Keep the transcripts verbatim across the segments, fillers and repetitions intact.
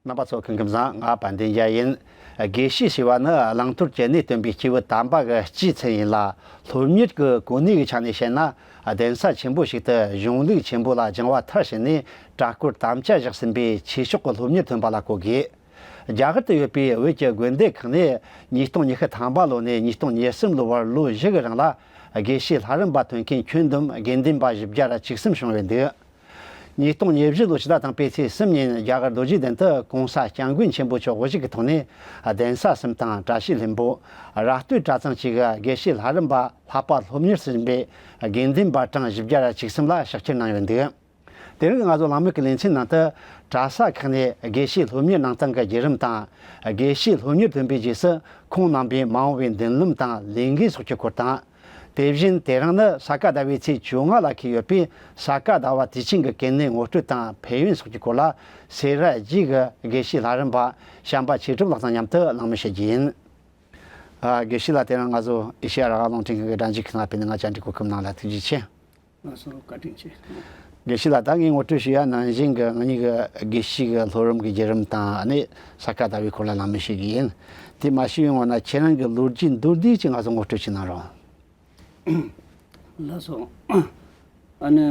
རྣམ་པ་ཚོ་སྐུ་ཁམས་བཟང་། ང་དཔལ་ལྡན་རྒྱལ་ཡིན། དགེ་བཤེས་ཞེས་པ་ནི་བླང་དོར་གྱི་གནས་སྟོན་པའི་སྐྱེས་བུ་དམ་པ་གི་སྤྱིའི་མཚན་ཡིན་ལ། སློབ་གཉེར་གྱི་གོ་གནས་ཀྱི་ཆ་ནས་བཤད་ན། གདན་ས་ཆེན་པོ་ཞིག་ཏུ་གཞུང་ལུགས་ཆེན་པོ་ལ་སྦྱང་བ་མཐར་ཕྱིན་ནས། གྲྭ་སྐོར་དམ་བཅའ་བཞག་ཟིན་པའི་ཆོས་ཕྱོགས་ཀྱི་སློབ་གཉེར་ཐོན་པ་ལ་གོ་དགོས། རྒྱ་གར་དུ་ཡོད་པའི་བོད་ཀྱི་དགོན་སྡེ་ཁག་ནས་ཉིས་སྟོང་ཉི་ཤུ་ཐམ་པ་ལོ་ནས་ཉིས་སྟོང་ཉེར་གསུམ་ལོ་བར་ལོ་བཞི་གི་རིང་ལ། དགེ་བཤེས་ལྷ་རམས་པ་ཐོན་མཁན་ཁྱོན་བསྡོམས་དགེ་འདུན་པ་བཞི་བརྒྱ་ར་བཅུ་གསུམ་བྱུང་ཡོད་འདུག། ཉིས་སྟོང་ཉེར་བཞི་ལོ་ཕྱི་ཟླ་དང་པོའི་ཚེས་གསུམ་ཉིན་རྒྱ་གར་རྡོ་རྗེ་གདན་དུ་གོང་ས་སྐྱབས་མགོན་ཆེན་པོ་མཆོག་དབུ་བཞུགས་ཀྱི་ཐོག་ནས། གདན་ས་གསུམ་དང་བཀྲ་ཤིས་ལྷུན་པོ། ར་སྟོད་གྲྭ་ཚང་བཅས་ཀྱི་དགེ་བཤེས་ལྷ་རམས་པ་ལྷག་པ་སློབ་གཉེར་ཟིན་པའི་དགེ་འདུན་པ་གྲངས་བཞི་བརྒྱ་ར་བཅུ་གསུམ་ལ་ཕྱག་ཁྱེར་གནང་ཡོད་འདུག། དེ་རིང་ང་ཚོ་གླེང་མོལ་གྱི་ལེ་ཚན་ནང་དུ། གྲྭ་ས་ཁག་ནས་དགེ་བཤེས་སློབ་གཉེར་གནང་སྟངས་ཀྱི་བརྒྱུད་རིམ་དང་། དགེ་བཤེས་སློབ་གཉེར་ཐོན་པའི་རྗེས་སུ་ཁོང་རྣམ་པའི་མ་འོངས་པའི་མདུན་ལམ་དང་ལས་འགན་སོགས་ཀྱི་སྐོར་དང་། དེ་བཞིན་དེ་རིང་ནི་ས་ག་ཟླ་བའི་ཚེས་བཅོ་ལྔ་ལ་འཁེལ་ཡོད་པའི་ས་ག་ཟླ་བ་དུས་ཆེན་གྱི་གལ་གནད་ངོ་སྤྲོད་དང་ཕན་ཡོན་སོགས་ཀྱི་སྐོར་ལ། སེ་ར་བྱེས་ཀྱི་དགེ་བཤེས་ལྷ་རམས་པ་བྱམས་པ་ཆོས་གྲུབ་ལགས་དང་མཉམ་དུ་གླེང་མོལ་བྱེད་རྒྱུ་ཡིན། ཨ། དགེ་བཤེས་ལགས། དེ་རིང་ང་ཚོ་ཨེ་ཤེ་ཡ་རང་དབང་རླུང་འཕྲིན་ཁང་གི་སྒྲ་འཇུག་ཁང་ལ་ཕེབས་ནས་ང་བཅར་འདྲི་གོ་སྐབས་གནང་ལ་ཐུགས་རྗེ་ཆེ། ང་ཚོ་བཀའ་དྲིན་ཆེ། དགེ་བཤེས་ལགས། ད་ངས་ངོ་སྤྲོད་ཞུ་ཡ་ནང་བཞིན་གྱི་ང་གཉིས་ཀྱི་དགེ་བཤེས་ཀྱི་སློབ་རིམ་གྱི་བརྒྱུད་རིམ་དང་། ཨ་ནི་ས་ག་ཟླ་བའི་སྐོར་ལ་གླེང་མོལ་ཞུ་གི་ཡིན། དེ་མ་ཞུས་སྔོན་ན་ཁྱེད་རང་གི་ལོ་རྒྱུས་མདོར་བསྡུས་ཅིག་ང་ཚོ་ངོ་སྤྲོད་ཅིག་གནང་རོགས། ལགས་སོ། ཨ་ནི་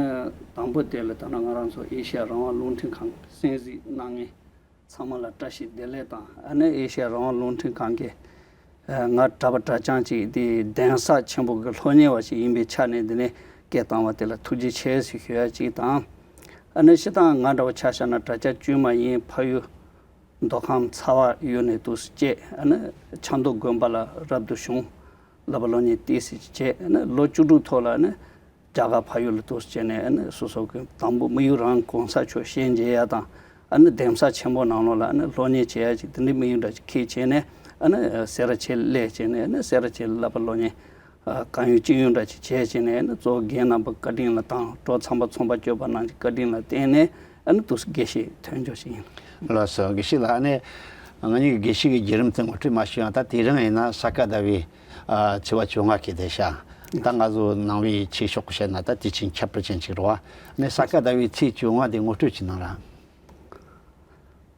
དང་པོ་དེ་ལ་ད་ནི་ང་རང་ཚོ་ཨེ་ཤེ་ཡ་རང་དབང་རླུང་འཕྲིན་ཁང་གི་གསན་གཟིགས་གནང་མཁན་ཚང་མ་ལ་བཀྲ་ཤིས་བདེ་ལེགས་དང་། ཨ་ནི་ཨེ་ཤེ་ཡ་རང་དབང་རླུང་འཕྲིན་ཁང་གི། ཨ། ང་གྲྭ་པ་གྲྭ་རྐྱང་ཅིག་དེ་གདན་ས་ཆེན་པོ་གི་སློབ་གཉེར་བ་ཞིག་ཡིན་པའི་ཆ་ནས་འདི་ནས་སྐད་བཏང་བ་དེ་ལ་ཐུགས་རྗེ་ཆེ་ཞེས་ཞུ་ཡ་གཅིག་དང་། ཨ་ནི་སྤྱིར་བཏང་ང་འདྲ་བོ་ཆ་བཞག་ན་གྲྭ་ཆགས་དཀྱུས་མ་ཡིན། ཕ་ཡུལ་མདོ་ཁམས་ཚ་བ་ཡུལ་ནས་འདུག་སེ་སྐྱེས། ཨ་ནི་ཆབ་མདོ་དགོན་པ་ལ་རབ་ཏུ་བྱུང་། བསླབ་པ་སློབ་གཉེར་ཏོག་ཙམ་བྱས། ཨ་ནི་ལོ་བཅུ་དྲུག་ཐོག་ལ་ཨ་ནི་རྒྱ་གར་ཕ་ཡུལ་ལ་འདུག་སེ་བྱས་ནས། ཨ་ནི་སོ་སོ་གི་དང་པོ་དམིགས་ཡུལ་རང་གོང་ས་མཆོག་ཞལ་མཇལ་ཡ་དང་། ཨ་ནི་གདན་ས་ཆེན་པོ་ནང་ལོགས་ལ་ཨ་ནི་སློབ་གཉེར་བྱེད་ཡ་ཅིག་དེ་འདྲའི་དམིགས་ཡུལ་འདྲ་ཅིག་འཁྱེར་བྱས་ནས། ཨ་ནི་སེ་ར་བྱེས་སླེབས་བྱས་ནས། ཨ་ནི་སེ་ར་བྱེས་བསླབ་པ་སློབ་གཉེར། ཨ། གང་ཡོད་ཅི་ཡོད་འདྲ་ཅིག་བྱས་བྱས་ནས། ཨ་ནི་གཙོ་བོ་རྒན་རྣམ་པ་བཀའ་དྲིན་ལ་དང་། གྲོགས་ཚངས་པ་ཚོང་པ་སྐྱོབ་པ་རྣམས་ཀྱི་བཀའ་དྲིན་ལ་བརྟེན་ནས། ཨ་ནི་འདུག་སེ་དགེ་བཤེས་ཐོན་རྒྱུ་ཞིག་ཡིན། ལགས་སོ། དགེ་བཤེས་ལགས། ཨ་ནི་ང་གཉིས་ཀྱི་དགེ་བཤེས་ཀྱི་བརྒྱུད་རིམ་དེ་ངོ་སྤྲོད་མ་ཞུས་ཡང་། ད་དེ་རིང་ཡིན་ན་ས་ག་ཟླ་བའི། ཨ། ཚེས་པ་བཅོ་ལྔ་འཁེལ་བསྡད་ཤག། ད་ང་ཚོ་ནང་པའི་ཆོས་ཕྱོགས་བཤད་ན་ད་དུས་ཆེན་ཁྱད་པར་ཅན་ཅིག་རེད་བ། ཨ་ནི་ས་ག་ཟླ་བའི་ཚེས་བཅོ་ལྔ་དེ་ངོ་སྤྲོད་ཅིག་གནང་ར།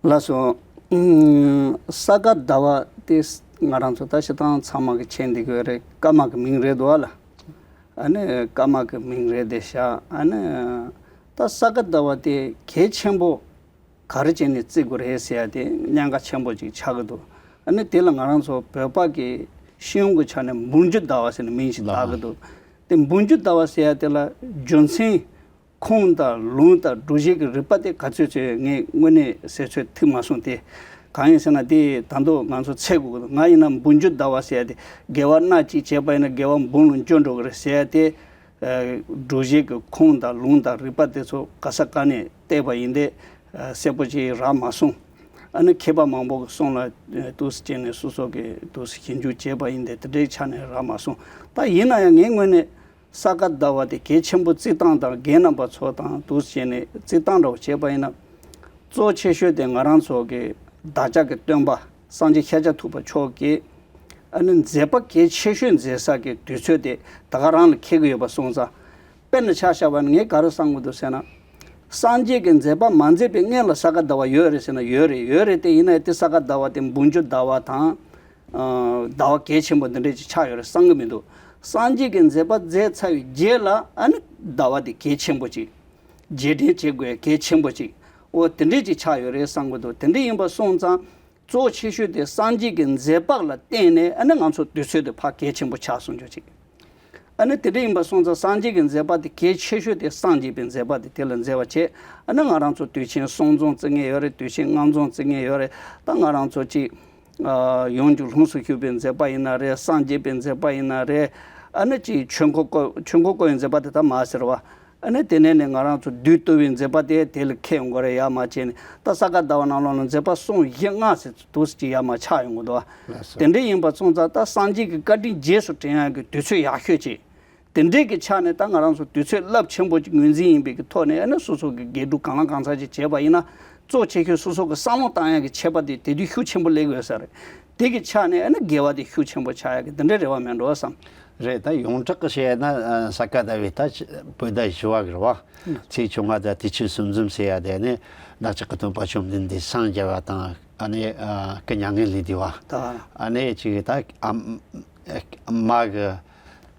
ལགས་སོ། ཨུམ། ས་ག་ཟླ་བ་དེ་ང་རང་ཚོ་ད་སྤྱིར་བཏང་ཚང་མ་གིས་མཁྱེན་བསྡད་ཀྱི་ཡོད་རེད། སྐར་མ་གི་མིང་རེད་འདུག་བ་ལ། ཨ་ནི་སྐར་མ་གི་མིང་རེད་བསྡད་ཤག། ཨ་ནི་ད་ས་ག་ཟླ་བ་དེ་གལ་ཆེན་པོ་ག་རེ་བྱས་ནས་བརྩི་དགོས་རེད་ཟེར་ཡ་དེ་གནད་འགག་ཆེན་པོ་ཅིག་ཆགས་ཀྱི་འདུག། ཨ་ནི་དེ་ལ་ང་རང་ཚོ་བོད་པ་གི་ཤེས་ཡོན་གྱི་ཆ་ནས་འབུམ་འགྱུར་ཟླ་བ་ཟེར་ནས་མིང་ཞིག་བཏགས་ཀྱི་འདུག། དེ་འབུམ་འགྱུར་ཟླ་བ་ཟེར་ཡ་དེ་ལ་རྒྱུ་མཚན། ཁུངས་དང་ལུང་དང་སྒྲུབ་བྱེད་ཀྱི་རིགས་པ་དེ་ག་ཚོད་ཚོད་ངས་དངོས་གནས་ཟེར་ཚོད་ཐིག་མ་སོང་སྟེ། གང་ཡིན་ཟེར་ན། དེ་ད་དུང་ང་ཚོ་འཚོལ་དགོས་ཀྱི་འདུག། ང་ཡིན་ན་འབུམ་འགྱུར་ཟླ་བ་ཟེར་ཡ་དེ། དགེ་བ་སྣ་གཅིག་བྱས་པ་ཡིན་ན་དགེ་བ་འབུམ་ལ་འགྱུར་འགྲོ་གི་རེད་ཟེར་ཡ་དེ། ཨ། སྒྲུབ་བྱེད་ཀྱི་ཁུངས་དང་ལུང་དང་རིགས་པ་དེ་ཚོ་ག་ས་ག་ནས་བལྟས་པ་ཡིན་ཏེ། ཨ། གསལ་པོ་ཅིག་རག་མ་སོང་། ཨ་ནི་མཁས་པ་མང་པོ་གི་གསུང་ལ་འདུག་སེ་བྱས་ནས་སོ་སོ་གིས་འདུག་སེ་ཞིབ་འཇུག་བྱས་པ་ཡིན་ཏེ། དེ་འདྲའི་ཆ་ནས་རག་མ་སོང་། ད་ཡིན་ན་ཡང་ངའི་ངོས་ནས། ས་ག་ཟླ་བ་དེ་གལ་ཆེན་པོ་བརྩི་སྟངས་དང་། རྒན་རྣམ་པ་ཚོ་དང་འདུག་སེ་བྱས་ནས་བརྩི་སྟངས་འདྲ་བོ་བྱས་པ་ཡིན་ན། གཙོ་ཆེ་ཤོས་དེ་ང་རང་ཚོ་གི་བདག་ཅག་གི་སྟོན་པ་སངས་རྒྱས་ཤཱཀྱ་ཐུབ་པ་མཆོག་གིས། ཨ་ནི་མཛད་པ་གལ་ཆེ་ཤོས་མཛད་ས་གི་དུས་ཚོད་དེ་ད་ག་རང་ལ་འཁེལ་གྱི་ཡོད་པ་སོང་ཙང་། དཔེར་ན་ཆ་བཞག་པ་ན་ངས་ག་རེ་བསམ་གྱི་འདུག་ཟེར་ན། སངས་རྒྱས་ཀྱི་མཛད་པ་མ་མཛད་པའི་སྔོན་ལ་ས་ག་ཟླ་བ་ཡོད་རེད་ཟེར་ན་ཡོད་རེད། ཡོད་རེད་དེ། ཡིན་ན་དེ་ས་ག་ཟླ་བ་དེ་འབུམ་འགྱུར་ཟླ་བ་དང་། ཨ། ཟླ་བ་གལ་ཆེན་པོ་འདི་འདྲས་ཅིག་ཆགས་ཡོད་རེད་བསམ་གྱི་མི་འདུག། སངས་རྒྱས་ཀྱི་མཛད་པ་མཛད་ཚར་བའི་རྗེས་ལ་ཨ་ནི་ཟླ་བ་དེ་གལ་ཆེན་པོ་ཅིག། རྗེས་དྲན་བྱེད་དགོས་གལ་ཆེན་པོ་ཅིག། འོ་དེ་འདྲས་ཅིག་ཆགས་ཡོད་རེད་བསམ་གྱི་འདུག། དེ་འདྲས་ཡིན་པ་སོང་ཙང་། གཙོ་ཆེ་ཤོས་དེ་སངས་རྒྱས་ཀྱི་མཛད་པ་ལ་བརྟེན་ནས་ཨ་ནི་ང་ཚོ་དུས་ཚོད་དེ་ཕར་གལ་ཆེན་པོ་ཆགས་སོང་རྒྱུ་ཅིག། ཨ་ནི་དེ་འདྲ་ཡིན་པ་སོང་ཙང་། སངས་རྒྱས་ཀྱི་མཛད་པ་དེ་གལ་ཆེ་ཤོས་དེ་སངས་རྒྱས་པའི་མཛད་པ་དེ་དེ་ལ་མཛད་པ་བྱས། ཨ་ནི་ང་རང་ཚོ་དུས་ཆེན་གསུམ་འཛོམས་བརྩི་མཁན་ཡོད་རེད། དུས་ཆེན་ལྔ་འཛོམས་བརྩི་མཁན་ཡོད་རེད། ད་ང་རང་ཚོ་ཅིག། ཨ། ཡོངས་ཀྱི་ལྷུམས་སུ་ཞུགས་པའི་མཛད་པ་ཡིན་ན་རེད། སངས་རྒྱས་པའི་མཛད་པ་ཡིན་ན་རེད། ཨ་ནི་ཅིག་ཆོས་འཁོར་བསྐོར། ཆོས་འཁོར་བསྐོར་བའི་མཛད་པ་དེ་ད་མ་ཟེར་བ། ཨ་ནི་དེ་ནས་ནི་ང་རང་ཚོ་བདུད་བཏུལ་བའི་མཛད་པ་དེ་དེ་ལ་འཁེལ་ཡོང་གི་རེད། ཡར་མར་བྱས་ནས། ད་ས་ག་ཟླ་བ་ནང་ལོགས་ལ་མཛད་པ་གསུམ་བཞི་ལྔ་ཟེར་འདུག་སེ་ཅིག་ཡར་མར་ཆགས་ཡོང་གི་འདུག། ལགས་སོ། དེ་འདྲ་ཡིན་པ་སོང་ཙང་། ད་སངས་རྒྱས་ཀྱི་བཀའ་དྲིན་རྗེས་སུ་དྲན་ཡག་གི་དུས་ཚོད་ཡག་ཤོས་ཅིག། དེ་འདྲས་ཀྱི་ཆ་ནས་ད་ང་རང་ཚོ་དུས་ཚོད་རླབས་ཆེན་པོ་ཅིག་ངོས་འཛིན་ཡིན་པའི་གི་ཐོག་ནས། ཨ་ནི་སོ་སོ་གི་དགེ་སྒྲུབ་གང་ལ་གང་འཚམ་ཅིག་བྱས་པ་ཡིན་ན། གཙོ་ཆེ་ཤོས་སོ་སོ་གི་བསམ་བློ་བཏང་ཡག་གི་ཆད་པ་དེ་དེ་དུས་ཤུགས་ཆེན་པོ་སླེབས་ཡོད་ས་རེད། དེ་གི་ཆ་ནས་ཨ་ནི་དགེ་བ་དེ་ཤུགས་ཆེན་པོ་ཆགས་ཡག་གི་དེ་འདྲའི་རེ་བ་མེད་འགྲོ་བསམ། རེད། ད་ཡོངས་གྲགས་ཀྱི་བཤད་ན་ཨ་ས་ག་ཟླ་བའི་ད་བོད་ཟླ་བཞི་བ་གི་རེད་བ། ཚེས་བཅོ་ལྔ་དང་དུས་ཆེན་གསུམ་འཛོམས་ཟེར་ཡ་དེ་ནི་བདག་ཅག་གི་སྟོན་པ་བཅོམ་ལྡན་འདས་སངས་རྒྱ་བ་དང་ཨ་ནི་ཨ་སྐུ་མྱ་ངན་ལས་འདས་པ། ད་ཨ་ནི་ཅིག་ད་ཨ་མ་གི་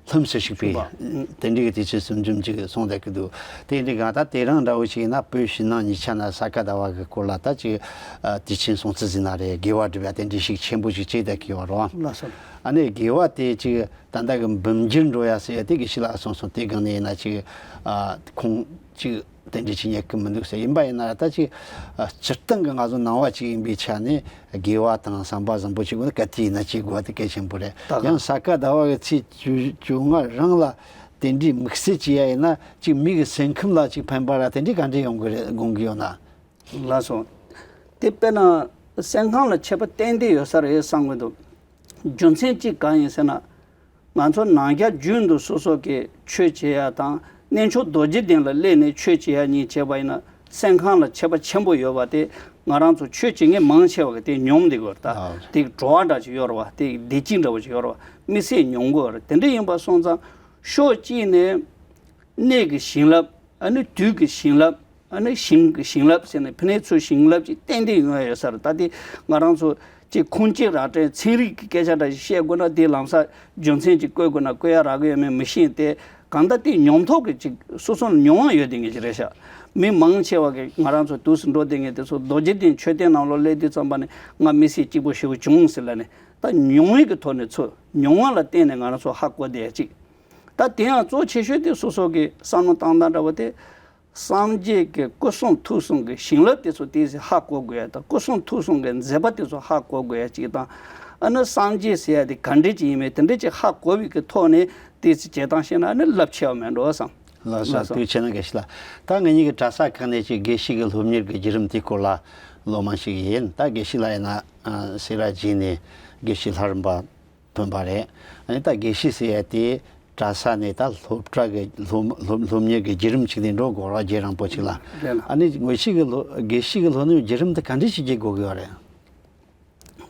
ལྷུམས་སུ་ཞུགས་པའི་ཞུགས་པ། ཨུ། དེ་འདྲའི་གི་དུས་ཚོད་གསུམ་འཛོམས་ཅིག་སོང་བསྡད་ཀྱི་འདུག་དེ་འདྲའི་གང་ད་དེ་རིང་འདྲ་བོ་ཞིག་ཡིན་ན་བོད་ཕྱི་ནང་གཉིས་ཆ་ན་ས་ག་ཟླ་བ་གི་སྐོར་ལ་ད་ཅིག་ཨ་དུས་ཆེན་སྲུང་བརྩི་ཟིན་ན་རེད། དགེ་བ་སྒྲུབ་ཡ་དེ་འདྲའི་ཞིག་ཆེན་པོ་ཞིག་བྱས་བསྡད་ཀྱི་ཡོད་རེད་བ། ལགས་སོ། ཨ་ནི་དགེ་བ་དེ་ཅིག་ད་ལྟ་གི་འབུམ་འགྱུར་འགྲོ་ཡ་ཟེར་ཡ་དེ་དགེ་བཤེས་ལགས་གསུངས་སོང་། དེ་སྒང་ནས་ཡིན་ན་ཅིག་ཨ་ཁུངས་ཅིག་དེ་འདྲ་ཅིག་རྙེད་ཀྱི་མི་འདུག་ཟེར། ཡིན་པ་ཡིན་ན་ད་ཅིག་ཨ་སྤྱིར་བཏང་གི་ང་ཚོ་ནང་བ་ཅིག་ཡིན་པའི་ཆ་ནས་དགེ་བ་དང་བསམ་པ་བཟང་པོ་བྱེད་དགོས་ན་ག་དུས་ཡིན་ན་བྱེད་དགོས་པ་དེ་གལ་ཆེན་པོ་རེད། ད་ག་ཡང་ས་ག་ཟླ་བ་གི་ཚེས་བཅུ་བཅོ་ལྔ་རང་ལ་དེ་འདྲའི་དམིགས་བསལ་བྱེད་ཡ་ཡིན་ན་ཅིག་མི་གི་སེམས་ཁམས་ལ་ཅིག་ཕན་པ་ར་དེ་འདྲའི་ག་འདྲ་ཡོང་གི་རེད་དགོངས་ཀྱི་ཡོད་ན། ལགས་སོ། དེ་དཔེར་ན་སེམས་ཁམས་ལ་ཁྱད་པར་ཏན་ཏན་ཡོད་ས་རེད་བསམ་གྱི་འདུག་རྒྱུ་མཚན་གཅིག་གང་ཡིན་ཟེར་ན། ང་ཚོ་ནང་རྒྱ་རྒྱུན་དུ་སོ་སོ་གི་ཆོས་བྱེད་ཡ་དང་གནས་མཆོག་རྡོ་རྗེ་གདན་ལ་སླེབས་ནས་ཆོས་བྱེད་ཡ་གཉིས་བྱས་པ་ཡིན་ན་སེམས་ཁམས་ལ་ཁྱད་པར་ཆེན་པོ་ཡོད་པ་དེ་ང་རང་ཚོ་ཆོས་བྱེད་མཁན་མང་ཆེ་བ་གི་དེ་མྱོང་བསྡད་ཀྱི་ཡོད་རེད། ད་ཨ་དེ་བྲོ་བ་འདྲ་ཅིག་ཡོད་རེད་བ། དེ་བདེ་སྐྱིད་འདྲ་བོ་ཅིག་ཡོད་རེད་བ། དམིགས་བསལ་མྱོང་གི་ཡོད་རེད། དེ་འདྲ་ཡིན་པ་སོང་ཙང་ཕྱོགས་གཅིག་ནས་གནས་ཀྱི་བྱིན་རླབས། ཨ་ནི་དུས་ཀྱི་བྱིན་རླབས། ཨ་ནི་ཞིང་གི་བྱིན་རླབས་ཟེར་ནས་ཕ་ནས་ཚུར་བྱིན་རླབས་ཀྱི་ཏན་ཏན་ཡོང་ཡ་ཡོད་ས་རེད། ད་དེ་ང་རང་ཚོ་ཅིག་ཁུངས་སྐྱེལ་ར་སྤྲད་ཚན་རིག་གི་སྐད་ཆ་འདྲ་ཞིག་བཤད་དགོས་ན་དེ་ལམ་སང་རྒྱུ་མཚན་ཅིག་བཀོད་དགོས་ན་བཀོད་ཡ་རག་གི་ཡོད་མེད་མི་ཤེས་ཏེ། གང་ལྟར་དེ་མྱོང་ཐོག་གི་ཅིག་སོ་སོ་ལ་མྱོང་བ་ཡོད་དེ་ངེས་ཀྱི་རེད་ཤག་མི་མང་ཆེ་བ་གི་ང་རང་ཚོ་དུས་སུ་འགྲོ་དེ་ངེས་དེ་ཚོ་རྡོ་རྗེ་གདན་མཆོད་རྟེན་ནང་ལོགས་སླེབས་དུས་ཙམ་པ་ནས་ང་མི་སེར་སྐྱིད་པོ་ཞེ་པོ་བྱུང་ཟེར་ལབ་ནས་ད་མྱོང་བའི་གི་ཐོག་ནས་ཚུར་མྱོང་བ་ལ་བརྟེན་ནས་ང་རང་ཚོ་ཧ་གོ་བསྡད་ཅིག་ད་དེ་ཡང་གཙོ་ཆེ་ཤོས་དེ་སོ་སོ་གི་བསམ་བློ་བཏང་སྟངས་འདྲ་བོ་དེ། སངས་རྒྱས་ཀྱི་སྐུ་གསུང་ཐུགས་གསུང་གི་བྱིན་རླབས་དེ་ཚོ་དེ་ཧ་གོ་དགོས་ཡ་དང་སྐུ་གསུང་ཐུགས་གསུང་གི་མཛད་པ་དེ་ཚོ་ཧ་གོ་དགོས་ཡ་གཅིག་དང་། ཨ་ནི་སངས་རྒྱས་ཟེར་ཡ་དེ་ག་འདྲས་ཅིག་ཡིན་མིན་དེ་འདྲས་ཅིག་ཧ་གོ་བའི་གི་ཐོག་ནས་དེ་ཚོ་བྱེད་སྟངས་བཤད་ན་ཨ་ནི་རླབས་ཆེ་བ་མེད་འགྲོ་བསམ། ལགས་སོ། ལགས་སོ། ཐུགས་རྗེ་ཆེ་གནང་དགེ་བཤེས་ལགས། ད་ང་གཉིས་ཀྱི་གྲྭ་ས་ཁག་ནས་ཅིག་དགེ་བཤེས་ཀྱི་སློབ་གཉེར་གྱི་བརྒྱུད་རིམ་དེའི་སྐོར་ལ་ལོ་མང་ཞིག་ཡིན། ད་དགེ་བཤེས་ལགས་ཡིན་ན་ཨ་སེ་ར་བྱེས་ནས་དགེ་བཤེས་ལྷ་རམས་པ་ཐོན་པ་རེད། ཨ་ནི་ད་དགེ་བཤེས་ཟེར་ཡ་དེ་གྲྭ་ས་ནས་ད་སློབ་གྲྭ་གི་སློབ་སློབ་སློབ་གཉེར་གྱི་བརྒྱུད་རིམ་ཅིག་ནས་འགྲོ་དགོས་ར་རྗེས་རིང་པོ་ཅིག་ལ། རེད་ལ། ཨ་ནི་དགེ་བཤེས་ཀྱི་སློབ་དགེ་བཤེས་ཀྱི་སློབ་གཉེར་བརྒྱུད་རིམ་དེ་ག་འདྲས་ཞིག་བརྒྱུད་དགོས་ཀྱི་ཡོད་རེད།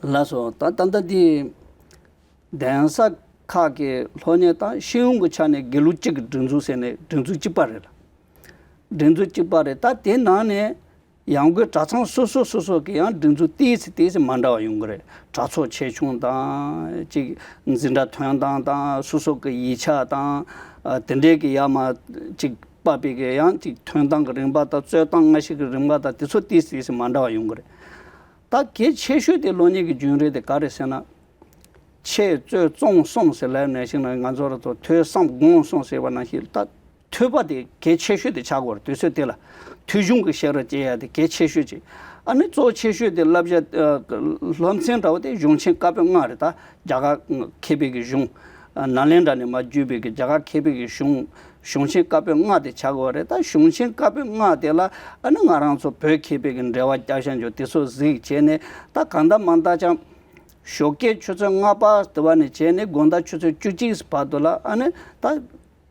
ལགས་སོ། ད་ད་ལྟ་འདི་གདན་ས་ཁག་གི་སློབ་གཉེར་དང་ཤེས་ཡོན་གྱི་ཆ་ནས་དགེ་ལུགས་གཅིག་གི་སྒྲིག་འཛུགས་ཟེར་ནས་སྒྲིག་འཛུགས་གཅིག་པ་རེད་ལ། སྒྲིག་འཛུགས་གཅིག་པ་རེད། ད་དེ་ནང་ནས་ཡང་སྒོས་གྲྭ་ཚང་སོ་སོ་སོ་སོ་གི་ཡང་སྒྲིག་འཛུགས་ཏིས་ཏིས་མ་འདྲ་བ་ཡོང་གི་རེད། གྲྭ་ཚོགས་ཆེ་ཆུང་དང་ཅིག་འཛིན་གྲྭ་ཐོན་སྟངས་དང་སོ་སོ་གི་ཡིག་ཆ་དང་ཨ་དེ་འདྲའི་གི་ཡ་མ་ཅིག་པ་པའི་གི་ཡང་ཅིག་ཐོན་སྟངས་གི་རིམ་པ་དང་རྩོད་སྟངས་སྔ་ཕྱི་གི་རིམ་པ་དང་དེ་ཚོ་ཏིས་ཏིས་མ་འདྲ་བ་ཡོང་གི་རེད། ད་གལ་ཆེ་ཤོས་དེ་སློབ་གཉེར་གྱི་རྒྱུན་རེད་དེ་ག་རེ་ཟེར་ན། འཆད་རྩོད་རྩོམ་གསུམ་ཟེར་ལབ་ནས་ཤིག་ན་ང་ཚོ་ར་ཚོ་ཐོས་བསམ་སྒོམ་གསུམ་ཟེར་བ་ནང་བཞིན་ད་ཐོས་པ་དེ་གལ་ཆེ་ཤོས་དེ་ཆགས་དགོས་རེད། དུས་ཚོད་དེ་ལ་ཐོས་བྱུང་གི་ཤེས་རབ་སྐྱེ་ཡ་དེ་གལ་ཆེ་ཤོས་ཅིག་ཨ་ནི་གཙོ་ཆེ་ཤོས་དེ་བསླབ་བྱ་སློབ་ཚན་འདྲ་བོ་དེ་གཞུང་ཆེན་བཀའ་པོད་ལྔ་རེད། ད་རྒྱ་གར་མཁས་པའི་གི་གཞུང་ནཱ་ལེནྡྲ་ནས་མར་བརྒྱུད་པའི་གི་རྒྱ་གར་མཁས་པའི་གི་གཞུང་གཞུང་ཆེན་བཀའ་པོད་ལྔ་དེ་ཆགས་དགོས་རེད། ད་གཞུང་ཆེན་བཀའ་པོད་ལྔ་དེ་ལ་ཨ་ནི་ང་རང་ཚོ་བོད་མཁས་པའི་གི་འགྲེལ་བ་རྒྱབ་ཤ་འཇོག་དེ་ཚོ་གཟིགས་བྱས་ནས་ད་གང་ལྟར་མང་ལྟར་ཀྱང་། ཞོགས་ཀའི་ཆུ་ཚོད་ལྔ་པ་དེ་བ་ནས་བྱས་ནས་དགོང་དག་ཆུ་ཚོད་བཅུ་གཅིག་བར་དུ་ལ་ཨ་ནི་ད་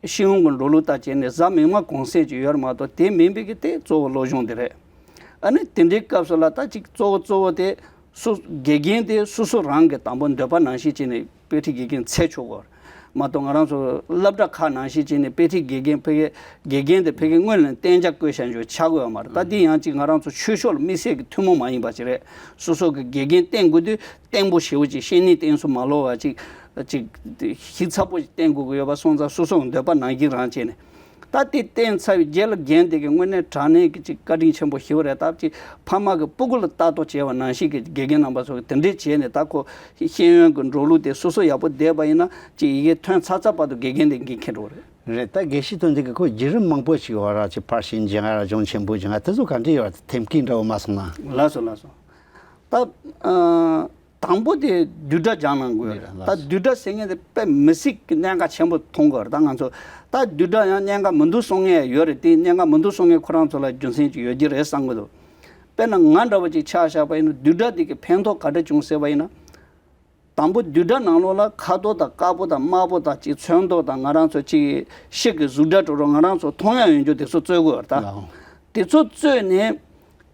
ཤེས་ཡོན་གྱི་འགྲོ་ལུགས་ལྟར་བྱས་ནས་གཟའ་མིག་དམར་གུང་སེང་ཅིག་ཡོད་རེད་མ་གཏོགས་དེ་མིན་པའི་གི་དེ་གཙོ་བོ་སློབ་སྦྱོང་དེ་རེད། ཨ་ནི་དེ་འདྲའི་སྐབས་སུ་ལ་ད་ཅིག་གཙོ་བོ་གཙོ་བོ་དེ་སུ་དགེ་རྒན་དེ་སོ་སོ་རང་གི་དང་པོ་འདོད་པ་ནང་བཞིན་བྱས་ནས་དཔེ་ཁྲིད་དགེ་རྒན་འཚོལ་ཆོག་གོ། མ་གཏོགས་ང་རང་ཚོ་སློབ་གྲྭ་ཁག་ནང་བཞིན་བྱས་ནས་དཔེ་ཁྲིད་དགེ་རྒན་ཕ་གི་དགེ་རྒན་དེ་ཕ་གི་སྔོན་ལ་གཏན་འཇགས་བསྐོས་བཞག་འཇོག་ཆགས་དགོས་པ་མ་རེད། ད་འདི་ཡང་ཅིག་ང་རང་ཚོ་ཆོས་ཕྱོགས་ལ་དམིགས་བསལ་གྱི་ཐུན་མོང་མ་ཡིན་པ་ཅིག་རེད། སོ་སོ་གི་དགེ་རྒན་བསྟེན་དགོས་དུས་བརྟན་པོ་ཞེ་པོ་ཅིག་བཤེས་གཉེན་བསྟེན་སྲོལ་མ་ལོག་པ་ཅིག་ཅིག་ཞིབ་ཚགས་པོ་ཅིག་བསྟེན་དགོས་ཀྱི་ཡོད་པ་སོང་ཙང་སོ་སོ་གི་འདོད་པ་ནང་བཞིན་རང་བྱས་ནས། ད་དེ་བསྟེན་ཚར་བའི་རྗེས་ལ་རྒན་དེ་གི་དངོས་གནས་དྲང་གནས་ཀྱི་ཅིག་བཀའ་དྲིན་ཆེན་པོ་ཞེ་པོ་རེད། ད་ཅིག་ཕ་མ་གི་སྤུ་གུ་ལ་ལྟ་རྟོག་བྱས་པ་ནང་བཞིན་གྱི་དགེ་རྒན་རྣམ་པ་ཚོ་གི་དེ་འདྲས་བྱས་ནས་ད་ཁོ་ཤེས་ཡོན་གྱི་འགྲོ་ལུགས་དེ་སོ་སོ་ཡག་པོ་བསྡད་པ་ཡིན་ན་ཅིག་ཡི་གེ་ཐོན་ཚར་ཚར་བར་དུ་དགེ་རྒན་དེ་འགན་འཁྱེར་འགྲོ་གི་རེད། རེད། ད་དགེ་བཤེས་ཐོན་དུས་ཀྱི་ཁོ་བརྒྱུད་རིམ་མང་པོ་ཞིག་ཡོད་ར། ཅིག་ཕར་ཕྱིན་སྦྱང་ཡ་ར་སྦྱོང་ཆེན་པོ་སྦྱང་ཡ་དེ་ཚོ་ག་འདྲ་ཡོད་ར། ཐེམ་སྐས་འདྲ་བོ་མ་སོང་ན། ལགས་སོ་ལགས་སོ། ད་ཨ་དང་པོ་དེ་བསྡུས་གྲྭ་སྦྱང་གནང་དགོས་རེད། རེད་ལགས། ད་བསྡུས་གྲྭ་ཟེར་མཁན་དེ་དཔེ་མི་སྲིད་ཀྱི་གནད་འགག་ཆེན་པོ་མཐོང་དགོས་རེད། ད་ང་ཚོ་ད་བསྡུས་གྲྭ་ཡང་གནད་འགག་མི་འདུག་གསུང་མཁན་ཡང་ཡོད་རེད། དེ་གནད་འགག་མི་འདུག་གསུང་མཁན་ཁོ་རང་ཚོ་ལ་རྒྱུ་མཚན་ཅིག་ཡོད་ཀྱི་རེད་བསམ་གྱི་འདུག་དཔེར་ན་ང་འདྲ་བོ་ཅིག་ཆ་བཞག་པ་ཡིན་ན་བསྡུས་གྲྭ་དེ་གི་ཕན་ཐོགས་ག་འདྲ་བྱུང་ཟེར་བ་ཡིན་ན། དང་པོ་བསྡུས་གྲྭ་ནང་ལོགས་ལ་ཁ་དོག་དང་དཀར་པོ་དང་དམར་པོ་དང་ཅིག་ཚོན་མདོག་དང་ང་རང་ཚོ་ཅིག་ཤིག་གི་གཟུགས་སྒྲ་དྲོ་རོ་ང་རང་ཚོ་མཐོང་ཡ་ཡོང་རྒྱུ་དེ་ཚོ་རྩོད་དགོས་རེད་ད། ལའོ། དེ་ཚོ་རྩོད་ནས་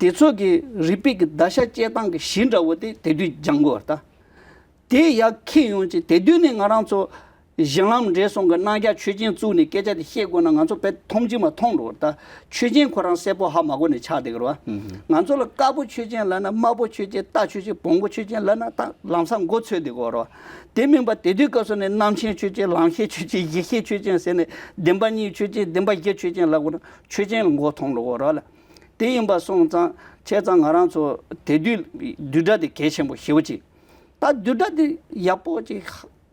དེ་ཚོ་གི་རིག་པའི་གི་བརྡར་ཤ་བཅད་སྟངས་གི་གཞི་འདྲ་བོ་དེ་དེ་དུས་སྦྱང་དགོས་རེད་ད། དེ་ཡར་འཁྱེར་ཡོང་ཅིག་དེ་དུས་ནས་ང་རང་ཚོ་ གཞི་ལམ་འབྲས་གསུམ་གྱི་རྣམ་གཞག་ཆོས་ཅན་བཙུགས་ནས་སྐད་ཆ་དེ་བཤད་དགོས་ན་ང་ཚོ་དཔེ་མཐོང་རྒྱུ་མ་མཐོང་འགྲོ་བ། ད་ཆོས་ཅན་ཁོ་རང་གསལ་པོ་ཧ་མ་གོ་ནས་ཆགས་བསྡད་ཀྱི་རེད་བ། ང་ཚོ་ལ་དཀར་པོ་ཆོས་ཅན་ལབ་ན། དམར་པོ་ཆོས་ཅན། རྟ་ཆོས་ཅན། བོང་བུ་ཆོས་ཅན་ལབ་ན་ད་ལམ་སང་མགོ་ཚོས་བསྡད་ཀྱི་ཡོད་རེད་བ། དེ་མིན་པ་དེ་དུས་སྐབས་སུ་ནས་རྣམ་མཁྱེན་ཆོས་ཅན། ལམ་ཤེས་ཆོས་ཅན། ཡེ་ཤེས་ཆོས་ཅན་ཟེར་ནས་བདེན་པ་གཉིས་ཆོས་ཅན། བདེན་པ་བཞི་ཆོས་ཅན་ལབ་དགོས་ན་ཆོས་ཅན་ལ་མགོ་མཐོང་འགྲོ་གི་ཡོད་རེད་བ་ལ། དེ་ཡིན་པ་སོང་ཙང་བྱས་ཙང་ང་རང་ཚོ་དེ་དུས་བསྡུས་གྲྭ་དེ་གལ་ཆེན་པོ་ཞེ་པོ་ཅིག་ད་བསྡུས་གྲྭ་དེ་ཡག་པོ་ཅིག་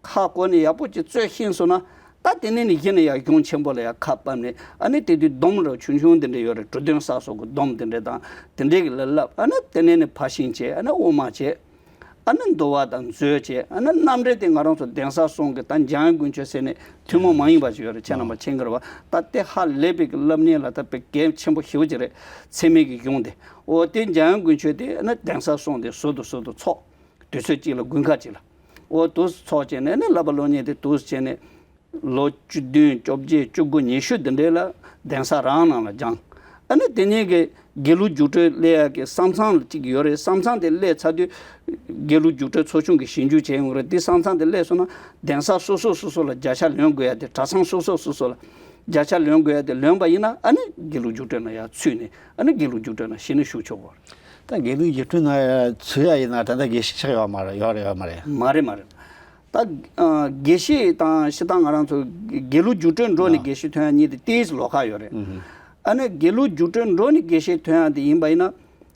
ཧ་གོ་ནས་ཡག་པོ་ཅིག་རྩོད་ཤེས་སོང་ན། ད་དེ་ནས་ནི་གཞི་ནས་ཡར་གཞུང་ཆེན་པོ་ལ་ཡར་ཁ་ཕབ་ནས། ཨ་ནི་དེ་དུས་སྡོམ་ར་ཆུང་ཆུང་དེ་འདྲ་ཡོད་རེད། གྲུ་གདོན་གསར་བཟོ་གི་སྡོམ་དེ་འདྲ་དང་དེ་འདྲའི་གི་ལ་བསླབ། ཨ་ནི་དེ་ནས་ནི་ཕར་ཕྱིན་བྱས། ཨ་ནི་དབུ་མ་བྱས། ཨ་ནི་འདུལ་བ་དང་མཛོད་བྱས། ཨ་ནི་རྣམ་འགྲེལ་དེ་ང་རང་ཚོ་གདན་ས་གསུམ་གི་ད་འཇམ་དབྱངས་དཀོན་མཆོག་ཟེར་ནས་ཐུན་མོང་མ་ཡིན་པ་ཞིག་ཡོད་རེད། ཁྱེད་རྣམ་པ་མཁྱེན་གི་རེད་བ། ད་དེ་ཧ་ལས་པའི་གི་བསླབ་གཉེར་ལ་ད་དཔེ་གལ་ཆེན་པོ་ཞེ་པོ་ཅིག་རེད། ཚད་མའི་གི་གཞུང་དེ། འོ་དེ་འཇམ་དབྱངས་དཀོན་མཆོག་དེ་ཨ་ནི་གདན་ས་གསུམ་དེ་ཟུར་དུ་ཟུར་དུ་ཚོགས། དུས་ཚོད་གཅིག་ལ་དགུན་ཁ་གཅིག་ལ། འོ་དུས་ཚོགས་བྱས་ནས་ནི་བསླབ་པ་སློབ་གཉེར་དེ་དུས་བྱས་ནས་ལོ་བཅུ་བདུན། བཅོ་བརྒྱད། བཅུ་དགུ། ཉི་ཤུ་དེ་འདྲའི་ལ་གདན་ས་རང་ནང་ལ་སྦྱངས། ཨ་ནི་དེ་ནས་གི་དགེ་ལུགས་རྒྱུགས་སྤྲོད་སླེབས་ཡག་གི་བསམ་ཚང་གཅིག་ཡོད་རེད། བསམ་ཚང་དེ་སླེབས་ཚར་དུས་དགེ་ལུགས་རྒྱུགས་སྤྲོད་ཚོགས་ཆུང་གི་ཞིབ་འཇུག་བྱས་ཡོང་རེད། དེ་བསམ་ཚང་དེ་སླེབས་སོང་ན་གདན་ས་སོ་སོ་སོ་སོ་ལ་བརྒྱ་ཆ་ལོན་དགོས་ཡ་དེ། གྲྭ་ཚང་སོ་སོ་སོ་སོ་ལ་བརྒྱ་ཆ་ལོན་དགོས་ཡ་དེ་ལོན་པ་ཡིན་ན། ཨ་ནི་དགེ་ལུགས་རྒྱུགས་སྤྲོད་ནང་ཡར་ཚུད་ནས། ཨ་ནི་དགེ་ལུགས་རྒྱུགས་སྤྲོད་ནང་གཞི་ནས་ཞུགས་ཆོག་གོ། ད་དགེ་ལུགས་རྒྱུགས་སྤྲོད་ནང་ཚུད་ཡ་ཡིན་ན་ད་ལྟ་དགེ་བཤེས་ཆགས་ཡོད་མ་རེད། ཡོད་རེད་ཡོད་མ་རེད། མ་རེད་མ་རེད། ད་ཨ་དགེ་བཤེས་དང་སྤྱིར་བཏང་ང་རང་ཚོ་དགེ་ལུགས་རྒྱུགས་སྤྲོད་འགྲོ་ནས་ཨ་དགེ་བཤེས་ཐོན་ཡ་གཉིས་དེ་ཏོག་ཙམ་ལོགས་ཀ་ཡོད་རེད། ཨ་ནི་དགེ་ལུགས་རྒྱུགས་སྤྲོད་འགྲོ་ནས་དགེ་བཤེས་ཐོན་ཡ་དེ་ཡིན་པ་ཡིན་ན།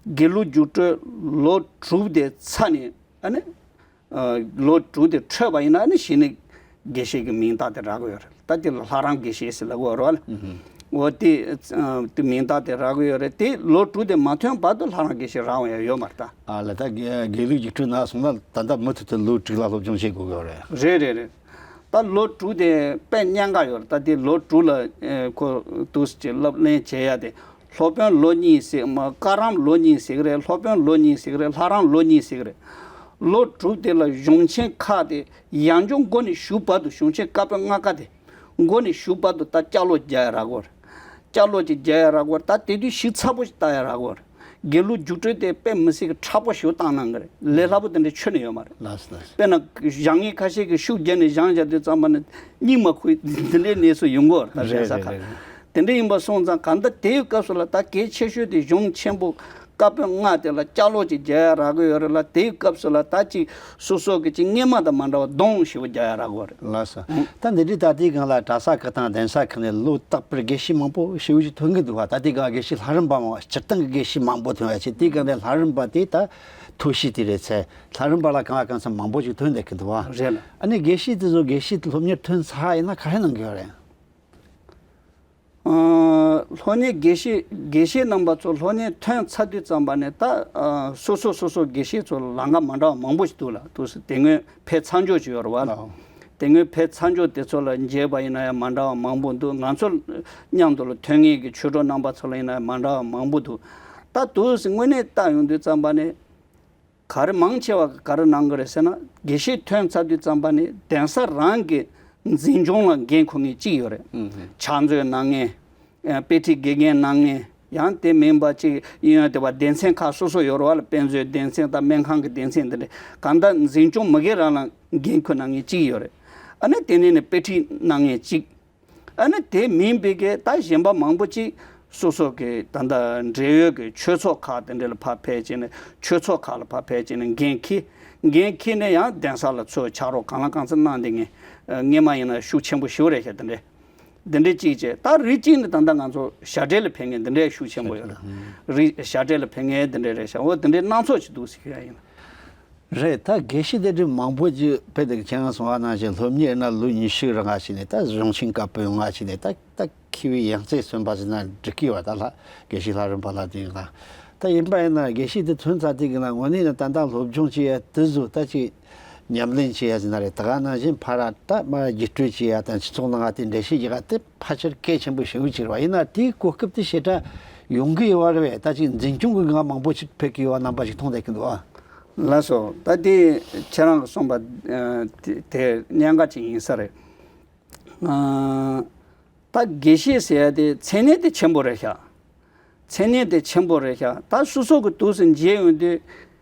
དགེ་ལུགས་རྒྱུགས་སྤྲོད་ལོ་དྲུག་དེ་ཚར་ནས། ཨ་ནི་ཨ་ལོ་དྲུག་དེ་འཕྲོད་པ་ཡིན་ན། ཨ་ནི་གཞི་ནས་དགེ་བཤེས་ཀྱི་མིང་རྟགས་དེ་རག་གི་ཡོད་རེད། ད་དེ་ལ་ལྷ་རམས་དགེ་བཤེས་ཟེར་ལབ་ཀྱི་ཡོད་རེད་བ་ལ། འོ་དེ་ཨ་དེ་མིང་རྟགས་དེ་རག་གི་ཡོད་རེད། དེ་ལོ་དྲུག་དེ་མ་ཐོན་བར་དུ་ལྷ་རམས་དགེ་བཤེས་རག་འོང་ཡ་ཡོད་མ་རེད་ད། ཨ་ལ་ད་དགེ་དགེ་ལུགས་རྒྱུགས་སྤྲོད་ནང་སོང་ན་ད་ལྟ་མུ་མཐུད་དུ་ལོ་དྲུག་ལ་སློབ་སྦྱོང་བྱེད་དགོས་ཀྱི་ཡོད་རེད། རེད་རེད་རེད། ད་ལོ་དྲུག་དེ་དཔེ་ཉེན་ཁ་ཡོད་རེད། ད་དེ་ལོ་དྲུག་ལ་ཨེ་ཁོ་འདུག་སེ་བྱས་སློབ་གཉེར་བྱེད་ཡ་དེ། སློབ་དཔོན་ལོ་གཉིས་ཟེར་མ། བཀའ་རམས་ལོ་གཉིས་ཟེར་གི་རེད། སློབ་དཔོན་ལོ་གཉིས་ཟེར་གི་རེད། ལྷ་རམས་ལོ་གཉིས་ཟེར་གི་རེད། ལོ་དྲུག་དེ་ལ་གཞུང་ཆེན་ཁག་དེ་ཡང་བསྐྱར་མགོ་ནས་མཇུག་བར་དུ། གཞུང་ཆེན་བཀའ་པོད་ལྔ་ཀ་དེ་མགོ་ནས་མཇུག་བར་དུ་ད་བསྐྱར་ཀློག་རྒྱག་ཡ་རག་གི་རེད། བསྐྱར་ཀློག་ཅིག་རྒྱག་ཡ་རག་གི་རེད། ད་དེ་དུས་ཞིབ་ཚགས་པོ་ཞིག་ལྟ་ཡ་རག་གི་རེད། དགེ་ལུགས་རྒྱུགས་སྤྲོད་དེ་དཔེ་མི་སྲིད་ཀྱི་མཁྲེགས་པོ་ཞིག་བཏང་གནང་གི་རེད། ལས་སླ་པོ་དེ་འདྲ་ཁྱོན་ནས་ཡོད་མ་རེད། ལགས་སོ་ལགས་སོ། དཔེར་ན་ཞག་ཉིན་ཁ་ཤས་ཀྱི་ཤུགས་བརྒྱབ་ནས་སྦྱང་བྱ་དུས་ཙམ་པ་ནི་སྙིང་མ་ཁུག་འདི་འདྲའི་གནས་ཚུལ་ཡོང་གི་ཡོད་རེད། ད་རེད་གདན་ས་རེད་ཁག་རེད། དེ་འདྲ་ཡིན་པ་སོང་ཙང་གང་ལྟར་དེའི་སྐབས་སུ་ལ་ད་གལ་ཆེ་ཤོས་དེ་གཞུང་ཆེན་པོ་བཀའ་པོད་ལྔ་དེ་ལ་བསྐྱར་ཀློག་ཅིག་རྒྱག་ཡ་རག་གི་ཡོད་རེད་ལ། དེའི་སྐབས་སུ་ལ་ད་ཅིག་སོ་སོ་གི་ཅིག་སྔོན་མ་དང་མ་འདྲ་བ་གདོང་ཞེ་པོ་རྒྱག་ཡ་རག་གི་ཡོད་རེད། ལགས་སོ། ད་འདི་འདྲའི་ད་ལྟའི་སྒང་ལ་གྲྭ་ས་ཁག་དང་གདན་ས་ཁག་ནས་ལོ་རྟག་པར་དགེ་བཤེས་མང་པོ་ཞེ་པོ་ཅིག་ཐོན་གི་འདུག་བ། ད་ལྟའི་སྒང་དགེ་བཤེས་ལྷ་རམས་པ་མང་བ། སྤྱིར་བཏང་གི་དགེ་བཤེས་མང་པོ་ཐོན་ཡ་ཆེ། དེའི་སྒང་ནས་ལྷ་རམས་པ་དེ་ད་མཐོ་ཤོས་དེ་རེད་ཚེ། ལྷ་རམས་པ་ལ་གང་ལ་གང་འཚམ་མང་པོ་ཞིག་ཐོན་བསྡད་ཀྱི་འདུག་བ། རེད་ལ། ཨ་ནི་དགེ་བཤེས་དེ་ཚོ་དགེ་བཤེས་དེ་སློབ་གཉེར་ཐོན་ཚར་ཡིན་ན་ག་རེ་གནང་གི་ཡོད་རེད། ཨ་སློབ་གཉེར་དགེ་བཤེས་དགེ་བཤེས་རྣམ་པ་ཚོ་སློབ་གཉེར་ཐོན་ཚར་དུས་ཙམ་པ་ནས་ད་ཨ་སོ་སོ་སོ་སོ་དགེ་བཤེས་ཚོ་ལ་ལམ་ཁ་མ་འདྲ་བ་མང་པོ་ཞིག་འདུག་ལ། འདུག་སེ་དེ་སྔོན་ཕེབས་ཚར་འཇོག་ཅིག་ཡོད་རེད་བ། ལགས། དེ་སྔོན་ཕེབས་ཚར་འཇོག་དེ་ཚོ་ལ་མཇལ་བ་ཡིན་ན་ཡང་མ་འདྲ་བ་མང་པོ་འདུག། ང་ཚོ་མཉམ་དུ་ལ་ཐོན་མཁན་གྱི་ཆོས་གྲོགས་རྣམ་པ་ཚོ་ལ་ཡིན་ན་ཡང་མ་འདྲ་བ་མང་པོ་འདུག། ད་འདུག་སེ་དངོས་གནས་བལྟ་ཡོང་དུས་ཙམ་པ་ནས། ག་རེ་མང་ཆེ་བ་ག་རེ་གནང་གི་རེད་ཟེར་ན། དགེ་བཤེས་ཐོན་ཚར་དུས་ཙམ་པ་ནས་གདན་ས་རང་གི་འཛིན་སྐྱོང་ལ་འགན་འཁུར་མཁན་གཅིག་ཡོད་རེད། ཕྱག་མཛོད་གནང་མཁན། ཨ་དཔེ་ཁྲིད་དགེ་རྒན་གནང་མཁན། ཡང་དེ་མིན་པ་ཅིག་ཡིན་ཡང་དེ་བ་སྡེ་ཚན་ཁག་སོ་སོ་ཡོད་རེད་བ་ལ། དཔེ་མཛོད་སྡེ་ཚན་དང་སྨན་ཁང་གི་སྡེ་ཚན་འདི་འདྲ། གང་ལྟར་འཛིན་སྐྱོང་མི་སྒེར་རང་ལ་འགན་འཁུར་གནང་མཁན་གཅིག་ཡོད་རེད། ཨ་ནི་དེ་ནས་ནི་དཔེ་ཁྲིད་གནང་མཁན་གཅིག། ཨ་ནི་དེ་མིན་པའི་གི་ད་གཞན་པ་མང་པོ་ཅིག་སོ་སོ་གི་ད་ལྟ་འབྲེལ་ཡོད་ཀྱི་ཆོས་ཚོགས་ཁག་དེ་འདྲ་ལ་ཕར་ཕེབས་བྱས་ནས། ཆོས་ཚོགས་ཁག་ལ་ཕར་ཕེབས་བྱས་ནས་འགན་འཁྱེར། འགན་འཁྱེར་ནས་ཡང་གདན་ས་ལ་ཚུར་ཕྱག་རོགས་གང་ལ་གང་འཚམ་གནང་བསྡད་མཁན། ཨ་སྔོན་མ་ཡིན་ན་ཤུགས་ཆེན་པོ་ཞེ་པོ་རེད་ཤག། དེ་འདྲ་དེ་འདྲ་གཅིག་བྱས། ད་རིགས་གཅིག་ནི་ད་ལྟ་ང་ཚོ་ཞབས་གྲལ་ལ་ཕེབས་མཁན་དེ་འདྲའི་ཤུགས་ཆེན་པོ་ཡོད་རེད། རིགས་ཞབས་གྲལ་ལ་ཕེབས་མཁན་དེ་འདྲ་རེད་ཤག། འོ་དེ་འདྲའི་སྣ་ཚོགས་ཅིག་འདུག་ཟེར་ཡ་ཡིན། རེད། ད་དགེ་བཤེས་དེ་འདྲའི་མང་པོ་ཅིག་ཕེབས་འདུག། ཁྱེད་རང་གསུངས་པ་ནང་བཞིན་སློབ་གཉེར་ན་ལོ་ཉི་ཤུ་རང་ང་ཕྱིན་ནས། ད་གཞུང་ཆེན་བཀའ་པོད་ལྔ་ཕྱིན་ནས། ད་ད་མཁས་པའི་ཡང་རྩེ་སོན་པ་ཟེར་ན་འགྲིག་གི་ཡོད་པ། ད་ལྷ་དགེ་བཤེས་ལྷ་རམས་པ་ལ་དེ་ལ། ད་ཡིན་པ་ཡིན་ན་དགེ་བཤེས་དེ་ཐོན་ཚར་དུས་ཀྱི་ན་དངོས་གནས་ན་ད་ལྟ་སློབ་སྦྱོང་བྱེད་ཡ་དེ་ཚོ་ད་ཅིག་ཉམས་ལེན་བྱེད་ཡ་ཟེར་ན་རེད། ད་ག་ནང་བཞིན་ཕར་ར་ད་མར་བརྒྱུད་སྤྲོད་བྱེད་ཡ་དང་སྤྱི་ཚོགས་ནང་ང་དེ་འགྲེལ་བཤད་རྒྱག་ཡ་དེ་ཕལ་ཆེར་གལ་ཆེན་པོ་ཞེ་པོ་ཅིག་རེད་བ། ཡིན་ན་དེའི་གོ་སྐབས་དེ་ཞེ་དྲག་ཡོང་གི་ཡོད་པ་རེད་པས། ད་ཅིག་འཛིན་སྐྱོང་གི་ངང་མང་པོ་ཞིག་ཕེབས་ཀྱི་ཡོད་པ་རྣམ་པ་ཞིག་མཐོང་བསྡད་ཀྱི་འདུག་ཨ། ལགས་སོ། ད་དེ་ཁྱེད་རང་གིས་གསུངས་པ་ཨ་དེ་དེ་གནད་འགག་ཅིག་ཡིན་ས་རེད། ཨ་ད་དགེ་བཤེས་ཟེར་ཡ་དེ་མཚན་གནས་དེ་ཆེན་པོ་རེད་ཤག། མཚན་གནས་དེ་ཆེན་པོ་རེད་ཤག། ད་སོ་སོ་གི་འདུག་སེ་མཇལ་ཡོང་དུས་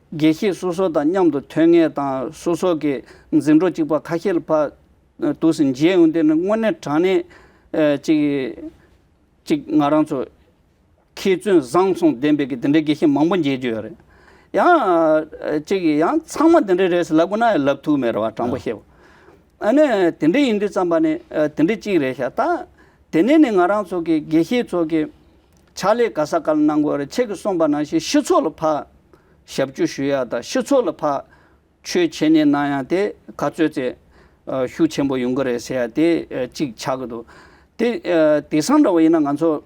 དགེ་བཤེས་སོ་སོ་དང་མཉམ་དུ་ཐོན་མཁན་དང་སོ་སོ་གི་འཛིན་གྲོགས་གཅིག་པ་ཁ་ཤས་ལ་ཕར་ འདུག་སེ་མཇལ་ཡོང་དུས་ནི་དངོས་གནས་དྲང་གནས་ཨ་ཅིག་ཅིག་ང་རང་ཚོ་མཁས་བཙུན་བཟང་གསུམ་ལྡན་པའི་གི་དེ་འདྲའི་དགེ་བཤེས་མང་པོ་མཇལ་རྒྱུ་ཡོད་རེད། ཡང་ཅིག་ཡང་ཚང་མ་དེ་འདྲ་རེད་ཟེར་ལབ་དགོས་ན་ཡང་ལབ་ཐུབ་མེད་རེད་བ། དྲང་པོ་བཤད་པ། ཨ་ནི་དེ་འདྲ་ཡིན་དུས་ཙམ་པ་ནི་ཨ་དེ་འདྲ་གཅིག་རེད་ཤག་ད་དེ་ནས་ནི་ང་རང་ཚོ་གི་དགེ་བཤེས་ཚོ་གི་ཕྱག་ལས་ག་ས་ག་ལ་གནང་དགོས་རེད། ཁྱེད་ཀྱིས་གསུངས་པ་ནང་བཞིན་སྤྱི་ཚོགས་ལ་ཕར་ཞབས་ཕྱི་ཞུ་ཡ་དང་སྤྱི་ཚོགས་ལ་ཕར་ཆོས་འཆད་ཉན་གནང་ཡ་དེ་ག་ཚོད་ཙམ་ཨ་ཤུགས་ཆེན་པོ་ཡོང་གི་རེད་ཟེར་ཡ་དེ་ཨ་གཅིག་ཆགས་ཀྱི་འདུག་དེ་ཨ་དེང་སང་འདྲ་བོ་ཡིན་ན་ང་ཚོ་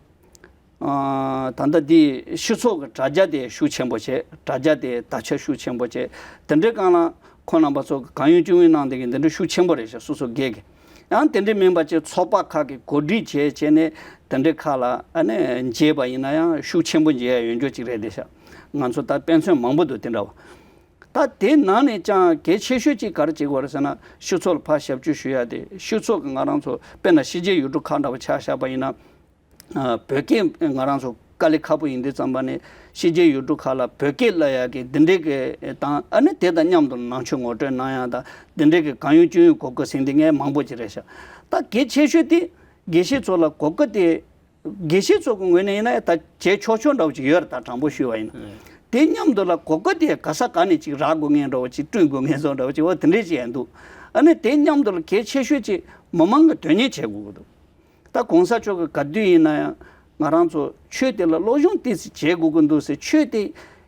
ཨ་ད་ལྟ་འདི་སྤྱི་ཚོགས་ཀྱི་དྲ་རྒྱ་དེ་ཤུགས་ཆེན་པོ་བྱས། དྲ་རྒྱ་དེ་དར་ཁྱབ་ཤུགས་ཆེན་པོ་བྱས། དེ་འདྲའི་སྒང་ལ་ཁོང་རྣམ་པ་ཚོ་གང་ཡོང་ཅི་ཡོང་གནང་བསྡད་མཁན་དེ་འདྲ་ཤུགས་ཆེན་པོ་རེད་ཤག་སོ་སོ་སྒེར་གྱི། ཡང་དེ་འདྲ་མིན་པ་ཅིག་ཚོགས་པ་ཁག་གིས་གོ་སྒྲིག་བྱས་བྱས་ནས་དེ་འདྲའི་ཁག་ལ་ཨ་ནི་མཇལ་བ་ཡིན་ན་ཡང་ཤུགས་ཆེན་པོ་མཇལ་ཡ་ཡོད་འགྱོ་ཅིག་རེད་བསྡད་ཤག་ང་ཚོ་ད་དཔེ་མཚོན་མང་པོ་འདུག་དེ་འདྲ་བ། ད་དེ་ནང་ནས་ཀྱང་གལ་ཆེ་ཤོས་ཅིག་ག་རེ་བྱེད་དགོས་རེད་ཟེར་ན། སྤྱི་ཚོགས་ལ་ཕར་ཞབས་ཕྱི་ཞུ་ཡ་དེ། སྤྱི་ཚོགས་ཀྱི་ང་རང་ཚོ་དཔེར་ན་ཕྱི་རྒྱལ་ཡུལ་གྲུ་ཁག་འདྲ་བོ་ཆ་བཞག་པ་ཡིན་ན། ཨ་བོད་སྐད་ང་རང་ཚོ་དཀའ་ལས་ཁག་པོ་ཡིན་དུས་ཙམ་པ་ནས་ཕྱི་རྒྱལ་ཡུལ་གྲུ་ཁག་ལ་བོད་སྐད་བསླབ་ཡ་གི་འདི་འདྲའི་གི་དང་། ཨ་ནི་དེ་དང་མཉམ་དུ་ནང་ཆོས་ངོ་སྤྲོད་གནང་ཡ་དང་འདི་འདྲའི་གི་གང་ཡོང་ཅི་ཡོང་གོ་སྐབས་ཟིན་དེ་ངས་མང་པོ་ཅིག་རེད་ཤག་ད་གལ་ཆེ་ཤོས་དེ་དགེ་བཤེས་ཚོ་ལ་གོ་སྐབས་དེ། དགེ་བཤེས་ཚོ་གི་ངོས་ནས་ཡིན་ན་ད་བྱས་ཆོག་ཆོག་འདྲ་བོ་ཅིག་ཡོད་རེད། ད་དྲང་པོ་ཞུས་པ་ཡིན་ན། དེ་མཉམ་དུ་ལ་གོ་སྐབས་དེ་ག་ས་ག་ནས་ཅིག་རག་དགོས་ངེས་འདྲ་བོ་ཅིག་བསྐྲུན་དགོས་ངེས་བཟོ་འདྲ་བོ་ཅིག་འོ་དེ་འདྲས་ཅིག་ཡང་འདུག་ཨ་ནི་དེ་མཉམ་དུ་ལ་གལ་ཆེ་ཤོས་ཅིག་མི་མང་གི་དོན་གཉེར་བྱེད་དགོས་ཀྱི་འདུག་ད་གོང་ས་མཆོག་གི་ག་དུས་ཡིན་ན་ཡང་ང་རང་ཚོ་ཆོས་དེ་ལ་སློབ་སྦྱོང་ཏོག་ཙམ་བྱེད་དགོས་ཀྱི་འདུག་ཟེར། ཆོས་དེ་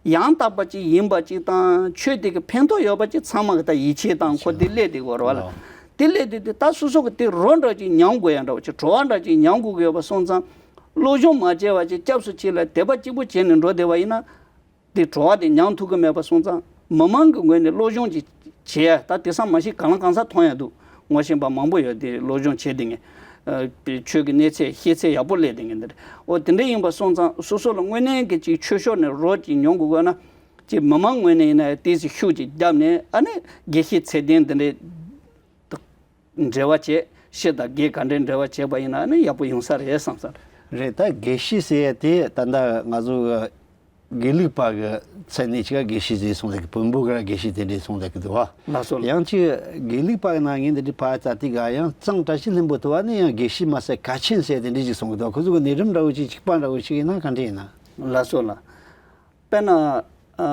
ཡང་དག་པ་ཅིག་ཡིན་པ་ཅིག་དང་ཆོས་དེ་གི་ཕན་ཐོགས་ཡོད་པ་ཅིག་ཚང་མ་གི་ད་ཡིད་ཆེས་དང་ཁོ་དེ་སླེབས་བསྡད་ཀྱི་ཡོད་རེད་བ་ལ། དེ་སླེབས་བསྡད་དུས་ད་སོ་སོ་གི་དེ་རོ་འདྲ་ཅིག་མྱོང་དགོས་ཡ་འདྲ་བོ་ཅིག་བྲོ་བ་འདྲ་ཅིག་མྱོང་དགོས་ཀྱི་ཡོད་པ་སོང་ཙང་། སློབ་སྦྱོང་མ་བྱས་པ་ཅིག་སྐྱབས་སུ་མཆི་ལ་དད་པ་གཅིག་པུ་བྱས་ནས་འགྲོ་བསྡད་པ་ཡིན་ན། དེ་བྲོ་བ་དེ་མྱོང་ཐུབ་ཀྱི་མེད་པ་སོང་ཙང་། མི་མང་གི་ངོས་ནས་སློབ་སྦྱོང་ཅིག་བྱེད་ཡ་ད་དེང་སང་མ་གཞི་གང་ལ་གང་འཚམ་མཐོང་ཡ་འདུག་ངོ་ཤེས་པ་མང་པོ་ཡོད་དེ་སློབ་སྦྱོང་བྱས་བསྡད་མཁན། ཨ་ཆོས་ཀྱི་གནས་ཚད་ཤེས་ཚད་ཡག་པོ་སླེབས་བསྡད་མཁན་དེ་རེད། འོ་དེ་འདྲ་ཡིན་པ་སོང་ཙང་སོ་སོ་ལ་དངོས་གནས་ཀྱི་ཅིག་ཆོས་ཕྱོགས་ནས་རོ་ཅིག་མྱོང་དགོས་དགོས་ན། ཅིག་མི་མང་ངོས་ནས་ཡིན་ན་ཡང་ཏོག་ཙམ་ཤུགས་ཅིག་བརྒྱབ་ནས། ཨ་ནི་དགེ་བཤེས་ཚད་ལྡན་དེ་འདྲའི་འབྲེལ་བ་བྱས། ཕྱི་དང་སྒེར་ག་འདྲའི་འབྲེལ་བ་བྱས་པ་ཡིན་ན་ཨ་ནི་ཡག་པོ་ཡོང་ས་རེད་བསམ་ས་རེད། རེད། ད་དགེ་བཤེས་ཟེར་ཡ་དེ་ད་ལྟ་ང་ཚོ་དགེ་ལུགས་པ་གི་མཚན་གནས་ཅིག་དགེ་བཤེས་ཟེར་གསུངས་ལ་བོན་པོ་གི་དགེ་བཤེས་དེ་འདྲས་གསུངས་ལ་གི་འདུག་བ། ལགས་སོ། ཡང་ཅིག་དགེ་ལུགས་པ་གི་ནང་ངས་འདི་འདྲའི་ཕ་ཙ་ཏི་ག་ཡང་གཙང་བཀྲ་ཤིས་ལྷུན་པོ་དུ་བ་ནི་ཡང་དགེ་བཤེས་མ་ཟད་ཀ་ཆེན་ཟེར་དེ་འདྲས་ཅིག་གསུངས་གི་འདུག་ཁོ་ཚོ་གི་གནས་རིམ་འདྲ་བོ་ཅིག་གཅིག་པ་འདྲ་བོ་ཅིག་ཡིན་ན་ག་འདྲས་ཡིན་ན། ལགས་སོ་ལགས། དཔེར་ན། ཨ་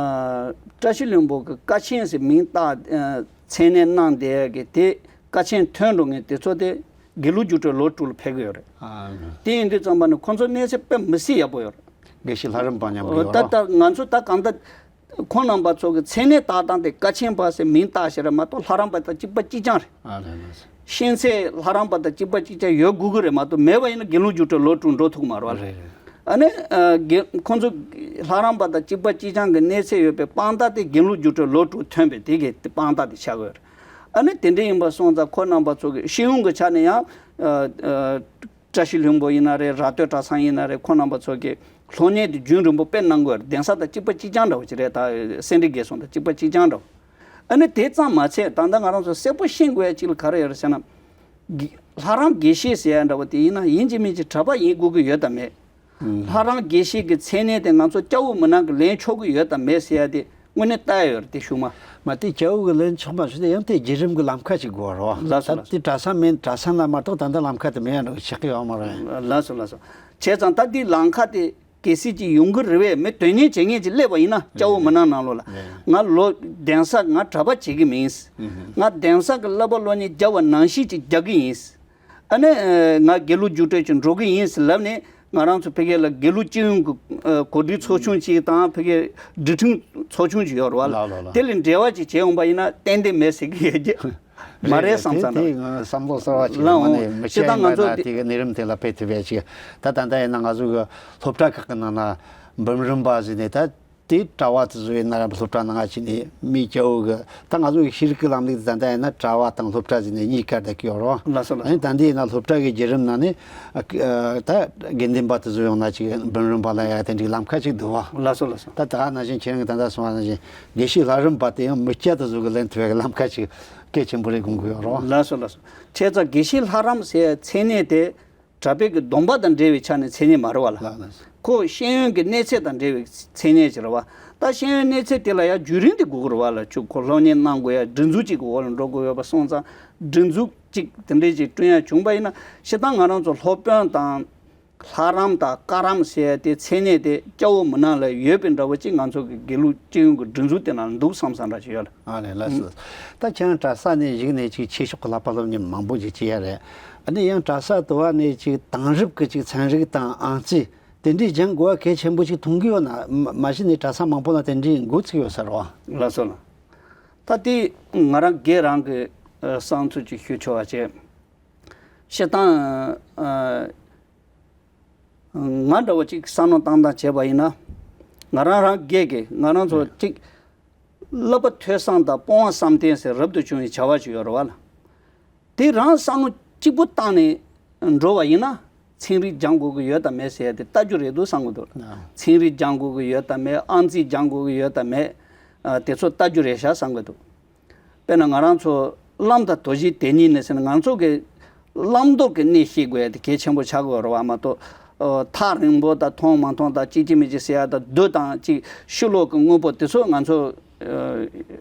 བཀྲ་ཤིས་ལྷུན་པོ་གི་ཀ་ཆེན་ཟེར་མིང་བཏགས་ཨ་མཚན་གནས་གནང་བསྡད་ཀྱི་དེ་ཀ་ཆེན་ཐོན་འགྲོ་མཁན་དེ་ཚོ་དེ་དགེ་ལུགས་རྒྱུགས་སྤྲོད་ལོ་དྲུག་ལ་ཕེབས་ཀྱི་ཡོད་རེད། ཨ་དེ་ཡིན་དུས་ཙམ་པ་ནི་ཁོང་ཚོ་གནས་ཚད་དཔེ་མི་སྲིད་ཡག་པོ་ཡོད་རེད། དགེ་བཤེས་ལྷ་རམས་པ་མཉམ་གྱི་ཡོད་ད་རེད། ད་ང་ཚོ་ད་གང་ལྟར་ཁོང་རྣམ་པ་ཚོ་གི་མཚན་གནས་བཏགས་སྟངས་དེ་ཀ་ཆེན་པ་ཟེར་མིང་བཏགས་ཞེས་རེད་མ་གཏོགས་ལྷ་རམས་པ་དང་གཅིག་པ་གཅིག་རྐྱང་རེད། ཨ་ལས་ལས། ཤེས་ཚད་ལྷ་རམས་པ་དང་གཅིག་པ་གཅིག་རྐྱང་ཡོད་དགོས་ཀྱི་རེད་མ་གཏོགས་མེད་པ་ཡིན་ན་དགེ་ལུགས་རྒྱུགས་སྤྲོད་ལོ་དྲུག་འགྲོ་ཐུབ་ཀྱི་མ་རེད་བ། རེད་རེད། ཨ་ནི་ཨ་དགེ་ཁོང་ཚོ་ལྷ་རམས་པ་དང་གཅིག་པ་གཅིག་རྐྱང་གི་གནས་ཚད་ཡོད་པའི་དཔང་རྟགས་དེ་དགེ་ལུགས་རྒྱུགས་སྤྲོད་ལོ་དྲུག་ཐོན་པའི་དེ་གི་དཔང་རྟགས་དེ་ཆགས་ཀྱི་ཡོད་རེད། ཨ་ནི་དེ་འདྲ་ཡིན་པ་སོང་ཙང་ཁོ་རྣམ་པ་ཚོ་གི་ཤེས་ཡོན་གྱི་ཆ་ནས་ཡང་ཨ་ཨ་བཀྲ་ཤིས་ལྷུན་པོ་ཡིན་ན་རེད། ར་སྟོད་གྲྭ་ཚང་ཡིན་ན་རེད། ཁོ་རྣམ་པ་ཚོ་གི་སློབ་གཉེར་དེ་རྒྱུན་རིང་པོ་དཔེ་གནང་དགོས་རེད། གདན་ས་དང་གཅིག་པ་གཅིག་རྐྱང་འདྲ་བོ་ཅིག་རེད། ད་སེ་འབྲས་དགེ་གསུམ་དང་གཅིག་པ་གཅིག་རྐྱང་འདྲ་བོ། ཨ་ནི་དེ་ཙམ་མ་ཚད་ད་ལྟ་ང་རང་ཚོ་གསལ་པོ་ཤེས་དགོས་ཡ་གཅིག་ལ་ག་རེ་ཡོད་རེད་ཟེར་ན། དགེ་ལྷ་རམས་དགེ་བཤེས་ཟེར་ཡ་འདྲ་བོ་དེ་ཡིན་ན་ཡིན་གཅིག་མིན་གཅིག་གྲྭ་པ་ཡིན་དགོས་ཀྱི་ཡོད་དམ་མེད། ཨུམ། ལྷ་རམས་དགེ་བཤེས་ཀྱི་མཚན་གནས་དེ་ང་ཚོ་སྐྱ་བོ་མི་ནག་གི་ལེན་ཆོག་གི་ཡོད་དམ་མེད་ཟེར་ཡ་དེ་དངོས་གནས་ལྟ་ཡ་ཡོད་རེད་དེ་གཞུག་མ། མ་དེ་སྐྱ་བོ་གི་ལེན་ཆོག་མ་ཆོག་དེ་ཡང་དེ་བརྒྱུད་རིམ་གྱི་ལམ་ཁ་ཅིག་དགོས་རེད་བ། ལགས་སོ་ད་ལགས་སོ། དེ་གྲྭ་ས་མིན་གྲྭ་ས་ན་མ་གཏོགས་ད་ལྟ་ལམ་ཁ་དེ་མེད་ཡ་འདྲ་བོ་ཆགས་ཀྱི་ཡོད་མ་རེད། ལགས་སོ་ལགས་སོ། བྱས་ཙང་ད་དེ་ལམ་ཁ་དེ། གལ་སྲིད་ཅིག་ཡོང་གི་རེད་བས། མི་དོན་གཉེར་བྱེད་མཁན་ཅིག་སླེབས་པ་ཡིན་ན་སྐྱ་བོ་མི་ནག་ནང་ལོགས་ལ། ང་ལོ་གདན་ས་ང་གྲྭ་པ་བྱེད་ཀྱི་མིན། ང་གདན་ས་གི་བསླབ་པ་སློབ་གཉེར་རྒྱབ་པ་ནང་བཞིན་ཅིག་རྒྱག་གི་ཡིན། ཨ་ནི་ང་དགེ་ལུགས་རྒྱུགས་སྤྲོད་ཅིག་འགྲོ་གི་ཡིན་ཟེར་ལབ་ནས་ང་རང་ཚོ་ཕ་གི་ལ་དགེ་ལུགས་སྤྱི་ཡོངས་ཀྱི་གོ་སྒྲིག་ཚོགས་ཆུང་ཅིག་དང་ཕ་གི་སྒྲིག་ཁྲིམས་ཚོགས་ཆུང་ཅིག་ཡོད་རེད་བ་ལ། དེ་ལ་འབྲེལ་བ་ཅིག་བྱས་ཡོང་པ་ཡིན་ན་ཏན་ཏན་མེད་ཟེར་གི་ཡོད་ཀྱི། མ་རེད་བསམ་ཙང་། དེ་ང་བསམ་བློ་གསར་བ་ཅིག་ལ་འོང་ནས་མི་ཤེས་ཡིན་པ་ན་དེ་གི་གནས་རིམ་དེ་ལ་ཕེབས་ཐུབ་པའི་ཅིག་ད་ད་ལྟ་ཡིན་ན་ང་ཚོ་གི་སློབ་གྲྭ་ཁག་གི་ནང་ན་འབུམ་རམས་པ་ཟེར་ནས་ད་དེ་གྲྭ་བ་དེ་ཚོ་ཡིན་ན་ར་སློབ་གྲྭ་ནང་ང་ཕྱིན་ནས་མི་སྐྱ་བོ་གི་ད་ང་ཚོ་གི་ཤེས་རིག་གི་ལམ་ལུགས་དེ་ད་ལྟ་ཡིན་ན་གྲྭ་བ་དང་སློབ་གྲྭ་ཟེར་ནས་གཉིས་ཀ་བསྡད་ཀྱི་ཡོད་རེད་བ། ལགས་སོ་ལགས་སོ། ཨ་ནི་ད་འདི་ཡིན་ན་སློབ་གྲྭ་གི་བརྒྱུད་རིམ་ནང་ནས་ད་དགེ་འདུན་པ་དེ་ཚོ་ཡོང་ན་ཅིག་འབུམ་རམས་པ་ལ་ཡ་དེ་འདྲའི་ལམ་ཁ་ཅིག་འདུག་བ། ལགས་སོ་ལགས་སོ། ད་ད་ག་ནང་བཞིན་ཁྱེད་རང་གི་ད་ལྟ་གསུངས་པ་ནང་བཞིན་དགེ་བཤེས་ལྷ་རམས་པ་དེ་ཡང་མི་སྐྱ་དེ་ཚོ་གི་ལེན་ཐུབ་པའི་ལམ་ཁ་ཅིག་གལ་ཆེན་པོ་རེད་དགོངས་ཀྱི་ཡོད་རེད་བ། ལགས་སོ་ལགས་སོ། བྱས་ཙང་དགེ་བཤེས་ལྷ་རམས་ཟེར་མཚན་གནས་དེ་གྲྭ་པའི་གི་སྡོམ་པ་དང་འབྲེལ་བའི་ཆ་ནས་མཚན་གནས་མ་རེད་བ་ལ། ལགས་ལགས་སོ། ཁོ་ཤེས་ཡོན་གྱི་གནས་ཚད་དང་འབྲེལ་བའི་མཚན་གནས་ཅིག་རེད་བ། ད་ཤེས་ཡོན་གནས་ཚད་དེ་ལ་ཡང་བརྒྱུད་རིམ་དེ་དགོས་ཀྱི་རེད་བ་ལ། ཁྱོད་ཁོ་སློབ་གཉེར་གནང་དགོས་ཡ་སྒྲིག་འཛུགས་ཅིག་གི་འོག་ལ་འགྲོ་དགོས་ཡོད་པ་སོང་ཙང་སྒྲིག་འཛུགས་ ཅིག་དེ་འདྲའི་ཅིག་བསྐྲུན་ཡ་བྱུང་པ་ཡིན་ན། སྤྱིར་བཏང་ང་རང་ཚོ་སློབ་དཔོན་དང་། ལྷ་རམས་དང་བཀའ་རམས་ཟེར་ཡ་དེ་མཚན་གནས་དེ་སྐྱ་བོ་མི་ནག་ལ་ཡོད་པའི་འདྲ་བོ་ཅིག་ང་ཚོ་གི་དགེ་ལུགས་སྤྱི་ཡོངས་ཀྱི་སྒྲིག་འཛུགས་དེ་ནང་ལ་འདུག་བསམ་བསམ་འདྲ་ཅིག་ཡོད་ལ། ཨ་ནི་ལགས་སོ། ད་ཁྱེད་རང་གྲྭ་ས་ནས་བཞུགས་ནས་ཅིག་ཆོས་ཕྱོགས་ཀྱི་བསླབ་པ་སློབ་གཉེར་མང་པོ་ཅིག་བྱེད་ཡ་རེད། ཨ་ནི་ཡང་གྲྭ་ས་དུ་བ་ནས་ཅིག་དེང་རབས་ཀྱི་ཅིག་ཚན་རིག་དང་ཨང་རྩིས་དེ་འདྲའི་སྦྱང་དགོས་པ་གལ་ཆེན་པོ་ཅིག་མཐོང་གི་ཡོད་ན། མ་མ་གཞི་ནས་གྲྭ་ས་མང་པོ་ལ་དེ་འདྲའི་འགོ་ཚུགས་ཡོད་ས་རེད་བ། ལགས་སོ་ལགས། ད་དེ་ང་རང་སྒེར་རང་གི་ཨ་བསམ་ཚུལ་ཅིག་ཞུ་ཆོག་པ་བྱས། སྤྱིར་བཏང་ཨ་ང་འདྲ་བོ་ཅིག་བསམ་བློ་བཏང་སྟངས་བྱས་པ་ཡིན་ན། ང་རང་རང་སྒེར་གྱི་ང་རང་ཚོ་ཅིག་བསླབ་པ་ཐོས་བསམ་དང་སྤོང་བ་བསམ་གཏན་ཟེར་རབ་ཏུ་བྱུང་བའི་བྱ་བ་ཅིག་ཡོད་རེད་བ་ལ། དེ་རང་བསམ་བློ་གཅིག་པུ་བཏང་ནས་འགྲོ་བ་ཡིན་ན། ཚན་རིག་སྦྱང་དགོས་ཀྱི་ཡོད་དམ་མེད་ཟེར་ཡ་དེ་ལྟ་རྒྱུ་རེད་འདུག་བསམ་གྱི་འདུག། ཨ། ཚན་རིག་སྦྱང་དགོས་ཀྱི་ཡོད་དམ་མེད། ཨང་རྩིས་སྦྱང་དགོས་ཀྱི་ཡོད་དམ་མེད། ཨ། དེ་ཚོ་ལྟ་རྒྱུ་རེད་ཤག་བསམ་གྱི་འདུག། དཔེར་ན་ང་རང་ཚོ་བླམ་དང་རྡོ་རྗེ་དེ་གཉིས་ནས་ཟེར་ན། ང་ཚོ་གི་བླང་དོར་གྱི་གནས་ཤེས་དགོས་ཡ་དེ་གལ་ཆེན་པོ་ཆགས་ཀྱི་ཡོད་རེད་བ་མ་གཏོགས། ཨོ། ཐག་རིང་པོ་དང་མཐོང་མ་མཐོང་དང་ཅིག་ཅིག་མི་ཅིག་ཟེར་ཡ་དང་། བདུད་དང་ཅིག་ཕྱི་ལོགས་ཀྱི་དངོས་པོ་དེ་ཚོ་ང་ཚོ་ཨ་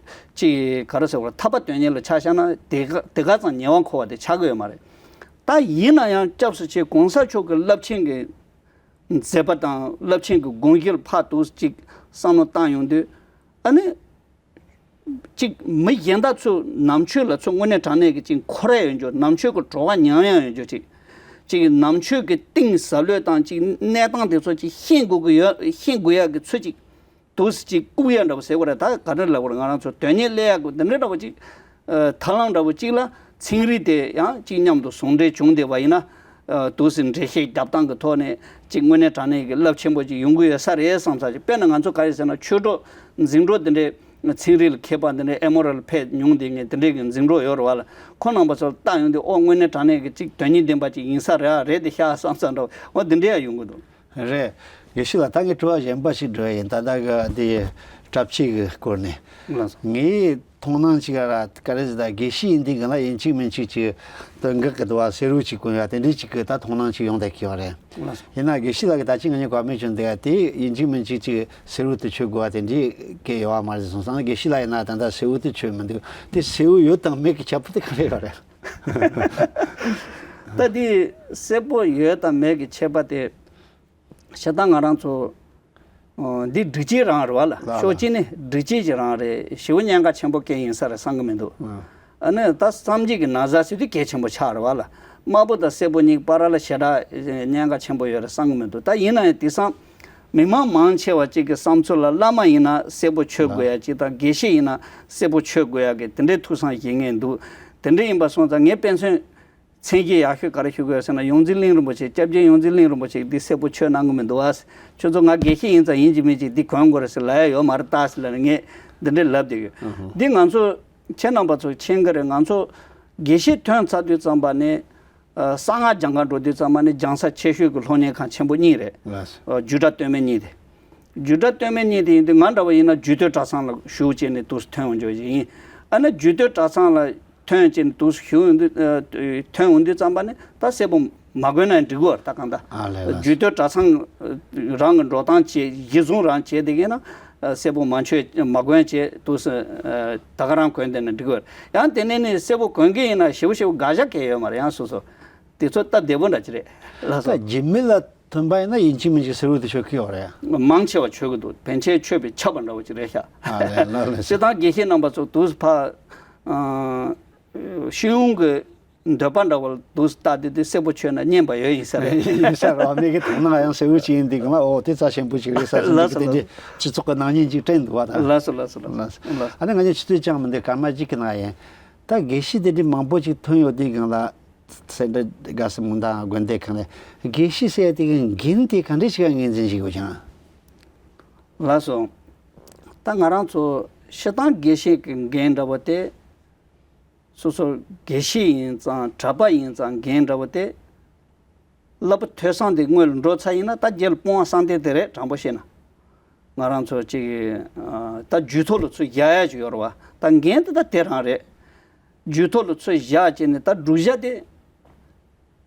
ཅིག་ག་རེ་ཟེར་བ། ཐར་པ་དོན་གཉེར་ལ་ཆ་བཞག་ན་དེ་ག་དེ་ག་ཙམ་ཉེ་བར་མཁོ་བ་དེ་ཆགས་ཀྱི་ཡོད་མ་རེད། ད་ཡིན་ན་ཡང་སྐྱབས་སུ་མཆི་གོང་ས་མཆོག་གི་རླབས་ཆེན་གྱི་མཛད་པ་དང་རླབས་ཆེན་གྱི་དགོངས་གཞིར་ཕར་འདུག་ཅིག་བསམ་བློ་བཏང་ཡོང་དུས། ཨ་ནི། གཅིག་མི་གཞན་དག་ཚོ་ནང་ཆོས་ལ་ཚོ་དངོས་གནས་དྲང་གནས་ཀྱི་གཅིག་འཁོར་ཡ་ཡོད་འཇོག། ནང་ཆོས་ཀྱི་བྲོ་བ་མྱང་ཡ་ཡོད་འཇོག་ཅིག། གཅིག་ནང་ཆོས་ཀྱི་གཏིང་ཟབ་ལོས་དང་གཅིག་གནས་སྟངས་དེ་ཚོ་གཅིག་ཤེས་དགོས་ཀྱི་ཡོད། ཤེས་དགོས་ཡ་གི་ཚོ་གཅིག་འདུག་སེ་གཅིག་བཀུག་ཡ་འདྲ་བོ་ཟེར་དགོས་རེད། ད་ག་འདྲ་ལབ་དགོས་རེད། ང་རང་ཚོ་དོན་གཉེར་སླེབས་ཡ་གི་འདི་འདྲ་འདྲ་བོ་གཅིག། ཨ། ཐབས་ལམ་འདྲ་བོ་གཅིག་ལ་ཚན་རིག་དེ་ཡང་གཅིག་མཉམ་དུ་ཟུང་འབྲེལ་བྱུང་བསྡད་པ་ཡིན་ན། ཨ། འདུག་སེ་འགྲེལ་བཤད་རྒྱབ་སྟངས་ཀྱི་ཐོག་ནས་གཅིག་དངོས་གནས་དྲང་གནས་ཀྱི་རླབས་ཆེན་པོ་གཅིག་ཡོང་གི་ཡོད་ས་རེད་བསམ་ས་ཅིག། དཔེར་ན་ང་ཚོ་ག་རེ་ཟེར་ན། ཆོས་གྲོགས་འཛིང་གྲོགས་འདི་འདྲའི་ཚན་རིག་ལ་མཁས་པ་འདི་འདྲའི་ཨེ་མོ་རལ་ཕེད་མྱོང་བསྡད་མཁན་དེ་འདྲའི་གི་འཛིང་གྲོགས་ཡོད་རེད་བ་ལ། ཁོང་རྣམ་པ་ཚོར་བལྟ་ཡོང་དུས། ཨོ། དངོས་གནས་དྲང་གནས་ཀྱི་གཅིག་དོན་སྙིང་ལྡན་པ་ཅིག་ཡིན་ས་རེད། ཨ། རེད་དེ་ཤག་བསམ་ས་འདྲ་བོ། འོ། འདི་འདྲའི་ཡང་ཡོང་གི་འདུག། རེད། དགེ་བཤེས་ལགས། ད་ངས་དྲི་བ་གཞན་པ་ཞིག་འགྲོ་ཡ་ཡིན། ད་ལྟ་གི་འདི་གྲྭ་ཆས་ཀྱི་སྐོར་ནས། ལགས་སོ། ངའི་མཐོང་སྣང་ཅིག་ལ་ག་རེ་ཟེར། ད་དགེ་བཤེས་ཡིན་དུས་སྒང་ལ་ཡིན་གཅིག་མིན་གཅིག་ཅིག་དོན་དག་གི་འདུག་བ། གསེར་འོད་ཅིག་གོན་ཡ་དེ་འདྲའི་ཅིག་གི་ད་མཐོང་སྣང་ཅིག་ཡོང་བསྡད་ཀྱི་ཡོད་རེད། ལགས་སོ། ཡིན་ན་དགེ་བཤེས་ལགས་ཀྱིས་ད་ཅི་ང་གཉིས་བཀའ་མོལ་བྱུང་འདུག་ཡ་དེ་ཡིན་གཅིག་མིན་གཅིག་ཅིག་གསེར་འོད་དུ་མཆོད་དགོས་བ་དེ་འདྲའི་གི་ཡོད་བ་མ་རེད་གསུངས་སོང་། དགེ་བཤེས་ལགས་ཡིན་ན་ད་ལྟ་གསེར་འོད་དུ་མཆོད་མི་འདུག། དེ་གསེར་འོད་ཡོད་དང་མེད་ཀྱི་ཁྱད་པར་དེ་ག་རེ་ཡོད་རེད། ད་དེ་གསེར་པོ་ཡོད་དང་མེད་ཀྱི་ཁྱད་པར་དེ། བྱས་ཙང་ང་རང་ཚོ། ཨོ། འདི་སྒྲིག་ཆས་རང་རེད་བ་ལ། ལགས་ལགས། ཕྱོགས་གཅིག་ནས་སྒྲིག་ཆས་ཀྱི་རང་རེད། ཞེ་པོ་གནད་འགག་ཆེན་པོ་གང་ཡིན་ས་རེད་བསམ་གྱི་མི་འདུག། ཨ། ཨ་ནི་ད་སངས་རྒྱས་ཀྱི་ན་བཟའ་ཟེར་དུས་གལ་ཆེན་པོ་ཆགས་རེད་བ་ལ། དམར་པོ་དང་སེར་པོ་གཉིས་བར་ལ་ཞེ་དྲག་གནད་འགག་ཆེན་པོ་ཡོད་རེད་བསམ་གྱི་མི་འདུག། ད་ཡིན་ན་ཡང་དེང་སང་མི་མང་མང་ཆེ་བ་ཅིག་གི་བསམ་ཚུལ་ལ། བླ་མ་ཡིན་ན་སེར་པོ་མཆོད་དགོས་ཡ་ཅིག་དང་། དགེ་བཤེས་ཡིན་ན་སེར་པོ་མཆོད་དགོས་ཡ་གི་དེ་འདྲའི་ཐུགས་བསམ་བཞེས་མཁན་འདུག། དེ་འདྲ་ཡིན་པ་སོང་ཙང་ངས་དཔེ་མཚོན། མཚན་གཞི་ཡག་ཤོས་ག་རེ་ཞུ་དགོས་ཟེར་ན། ཡོངས་འཛིན་གླིང་རིན་པོ་ཆེ། སྐྱབས་རྗེ་ཡོངས་འཛིན་གླིང་རིན་པོ་ཆེ་འདི་སེར་པོ་མཆོད་གནང་གི་མི་འདུག་བ། ཁྱོད་ཚོ་ང་དགེ་བཤེས་ཡིན་ཙང་ཡིན་གཅིག་མིན་གཅིག་འདི་གོན་དགོས་རེད་ཟེར་ལབ་ཡ་ཡོད་མ་རེད་ད་ཟེར་ལབ་ནས། ངས་འདི་འདྲ་ལབ་བསྡད་ཡོད། ཨ་ཧུ། འདི་ང་ཚོ་ཁྱེད་རྣམ་པ་ཚོ་མཁྱེན་གྱི་རེད། ང་ཚོ་དགེ་བཤེས་ཐོན་ཚར་དུས་ཙམ་པ་ནས། ཨ། གསང་སྔགས་སྦྱང་ག་འགྲོ་དུས་ཙམ་པ་ནས་སྦྱང་ས་ཆེ་ཤོས་ཀྱི་སློབ་གཉེར་ཁང་ཆེན་པོ་གཉིས་རེད། ལགས་སོ། ཨ། རྒྱུད་གྲྭ་སྟོད་སྨད་གཉིས་དེ། རྒྱུད་གྲྭ་སྟོད་སྨད་གཉིས་དེ་ཡིན་དུས། ང་འདྲ་བ་ཡིན་ན་རྒྱུད་སྟོད་གྲྭ་ཚང་ལ་ཞུགས་བྱས་ནས་འདུག་སེ་ཐོན་ཡོང་རྒྱུ་ཡིན། ཨ་ནི་རྒྱུད་སྟོད་གྲྭ་ཚང་ལ་ཐོན་བྱས་ནས་འདུག་སེ་ཞུགས་ཡོང་དུས། ཨ། ཐོན་ཡོང་དུས་ཙམ་པ་ནས་ད་སེར་པོ་མ་གོན་ན་འགྲིག་གི་རེད། ད་གང་ལྟར། ཨ་ལས། ལགས་སོ། རྒྱུད་སྟོད་གྲྭ་ཚང་རང་གི་འགྲོ་སྟངས་བྱས། གཞི་བཟུང་རང་བྱས་བསྡད་མཁན་ན། ཨ། སེར་པོ་མ་མཆོད། མ་གོན་བྱས་འདུག་སེ། ཨ། ད་ག་རང་གོན་བསྡད་ན་འགྲིག་གི་རེད། ཡང་དེ་ནས་ནི་སེར་པོ་གོན་མཁན་ཡིན་ན་ཞེ་པོ་ཞེ་པོ་དགག་བྱ་གང་ཡང་ཡོད་མ་རེད། ཡང་སོ་སོ་དེ་ཚོ་སྟབས་བདེ་པོ་འདྲ་ཅིག་རེད། ལགས་སོ། ད་རྒྱུད་སྨད་ལ་ཐོན་པ་ཡིན་ན་ཡིན་གཅིག་མིན་གཅིག་སེར་འོད་དེ་མཆོད་ཀྱི་ཡོད་རེད། མང་ཆེ་བ་མཆོད་ཀྱི་འདུག། བན་ཆེན་མཆོད་པས་ཁྱབ་པ་འདྲ་བོ་ཅིག་རེད་ཤག། ཨ་ལས། ལགས་ལགས། སྤྱིར་བཏང་དགེ་བཤེས་རྣམ་པ་ཚོ་འདུག་སེ་ཕར། ཨ། ཤེས་ཡོན་གྱི་འདོད་པ་འདྲ་བོ་ལ་འདུག་སེ་ལྟ་དུས་དེ་སེར་པོ་མཆོད་ན་སྙན་པ་ཡོད་ཡིན་ས་རེད། ཡིན་ས་རེད། མིག་གི་དོགས་སྣང་ཡང་སེར་འོད་ཅིག་ཡིན་དུས་སྒང་ལ། ཨོ། དེ་རྩ་ཆེན་པོ་ཅིག་རེད་ས་ཟེར། ལགས་སོ། མིག་གི་དེ་འདྲའི་སྤྱི་ཚོགས་ཀྱི་ནག་ཉེས་ཅིག་བསྐྲུན་འདུག་བ་ད། ལགས་སོ། ལགས་སོ། ལགས་སོ། ལགས་སོ། ཨ་ནི་ང་ཚོ་ཆུ་ཚོད་ཅང་མི་འདུག། སྐར་མ་གཅིག་གི་ནང་ཡིན། ད་དགེ་བཤེས་དེ་འདྲའི་མང་པོ་ཅིག་ཐོན་ཡོད་དུས་སྒང་ལ། སེ་འབྲས་དགའ་གསུམ་སྨོན་ཐང་དགོན་སྡེ་ཁག་ནས་དགེ་བཤེས་ཟེར་ཡ་དེ་གི་འགན་དེ་ག་འདྲ་ཞིག་ལ་ངོས་འཛིན་བྱེད་དགོས་ཀྱང་། ལགས་སོ། ད་ང་རང་ཚོ་སྤྱིར་བཏང་དགེ་བཤེས་ཀྱི་འགན་འདྲ་བོ་དེ། སོ་སོ་དགེ་བཤེས་ཡིན་ཙང་། གྲྭ་པ་ཡིན་ཙང་། འགན་འདྲ་བོ་དེ། བསླབ་པ་ཐོས་བསམ་དེ་སྔོན་ལ་འགྲོ་ཚར་ཡིན་ན། ད་རྗེས་ལ་སྤོང་བ་བསམ་གཏན་དེ་རེད། དྲང་པོ་བཤད་ན། ང་རང་ཚོ་ཅིག། ཨ། ད་རྒྱུད་ཐོག་ལ་ཚུར་བཞག་ཡ་ཅིག་ཡོད་རེད་བ། ད་འགན་དེ་ད་དེ་རང་རེད། རྒྱུད་ཐོག་ལ་ཚུར་བཞག་བྱས་ནས་ད་སྒྲུབ་བྱ་དེ་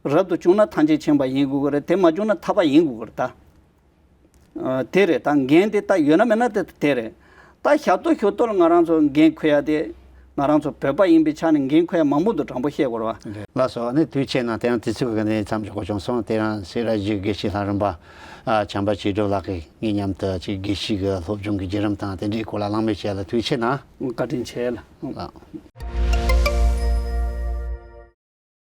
རབ་ཏུ་བྱུང་ན་ཐམས་ཅད་མཁྱེན་པ་ཡིན་དགོས་ཀྱི་རེད། དེ་མ་བྱུང་ན་ཐར་པ་ཡིན་དགོས་ཀྱི་རེད་ད། ཨ། དེ་རེད། ད་འགན་དེ་ད་ཡོད་ན་མེད་ན་དེ་དེ་རེད། ད་ཞབས་ཏོག་ཞུ་ཐོག་ལ་ང་རང་ཚོ་འགན་འཁུར་ཡ་དེ། ང་རང་ཚོ་བོད་པ་ཡིན་པའི་ཆ་ནས་འགན་འཁུར་ཡ་མང་པོ་འདུག་དྲང་པོ་བཤད་དགོས་རེད་བ། ལགས་སོ། ཨ་ནི་དུས་ཆེ་ན་དེ་རིང་དུས་ཚོད་ཀྱི་གནས་མཚམས་འཇོག་དགོས་བྱུང་སོང་། དེ་རིང་སེ་ར་བྱེས་དགེ་བཤེས་ལྷ་རམས་པ་ཨ་བྱམས་པ་ཆོས་སྒྲོན་ལགས་ཀྱིས་ངེད་མཉམ་དུ་ཅིག་དགེ་བཤེས་ཀྱི་སློབ་སྦྱོང་གི་བརྒྱུད་རིམ་དང་དེ་འདྲའི་སྐོར་ལ་གླེང་མོལ་བྱས་ལ་དུས་ཆེ་ན། བཀའ་དྲིན་ཆེ་ལ། ལགས།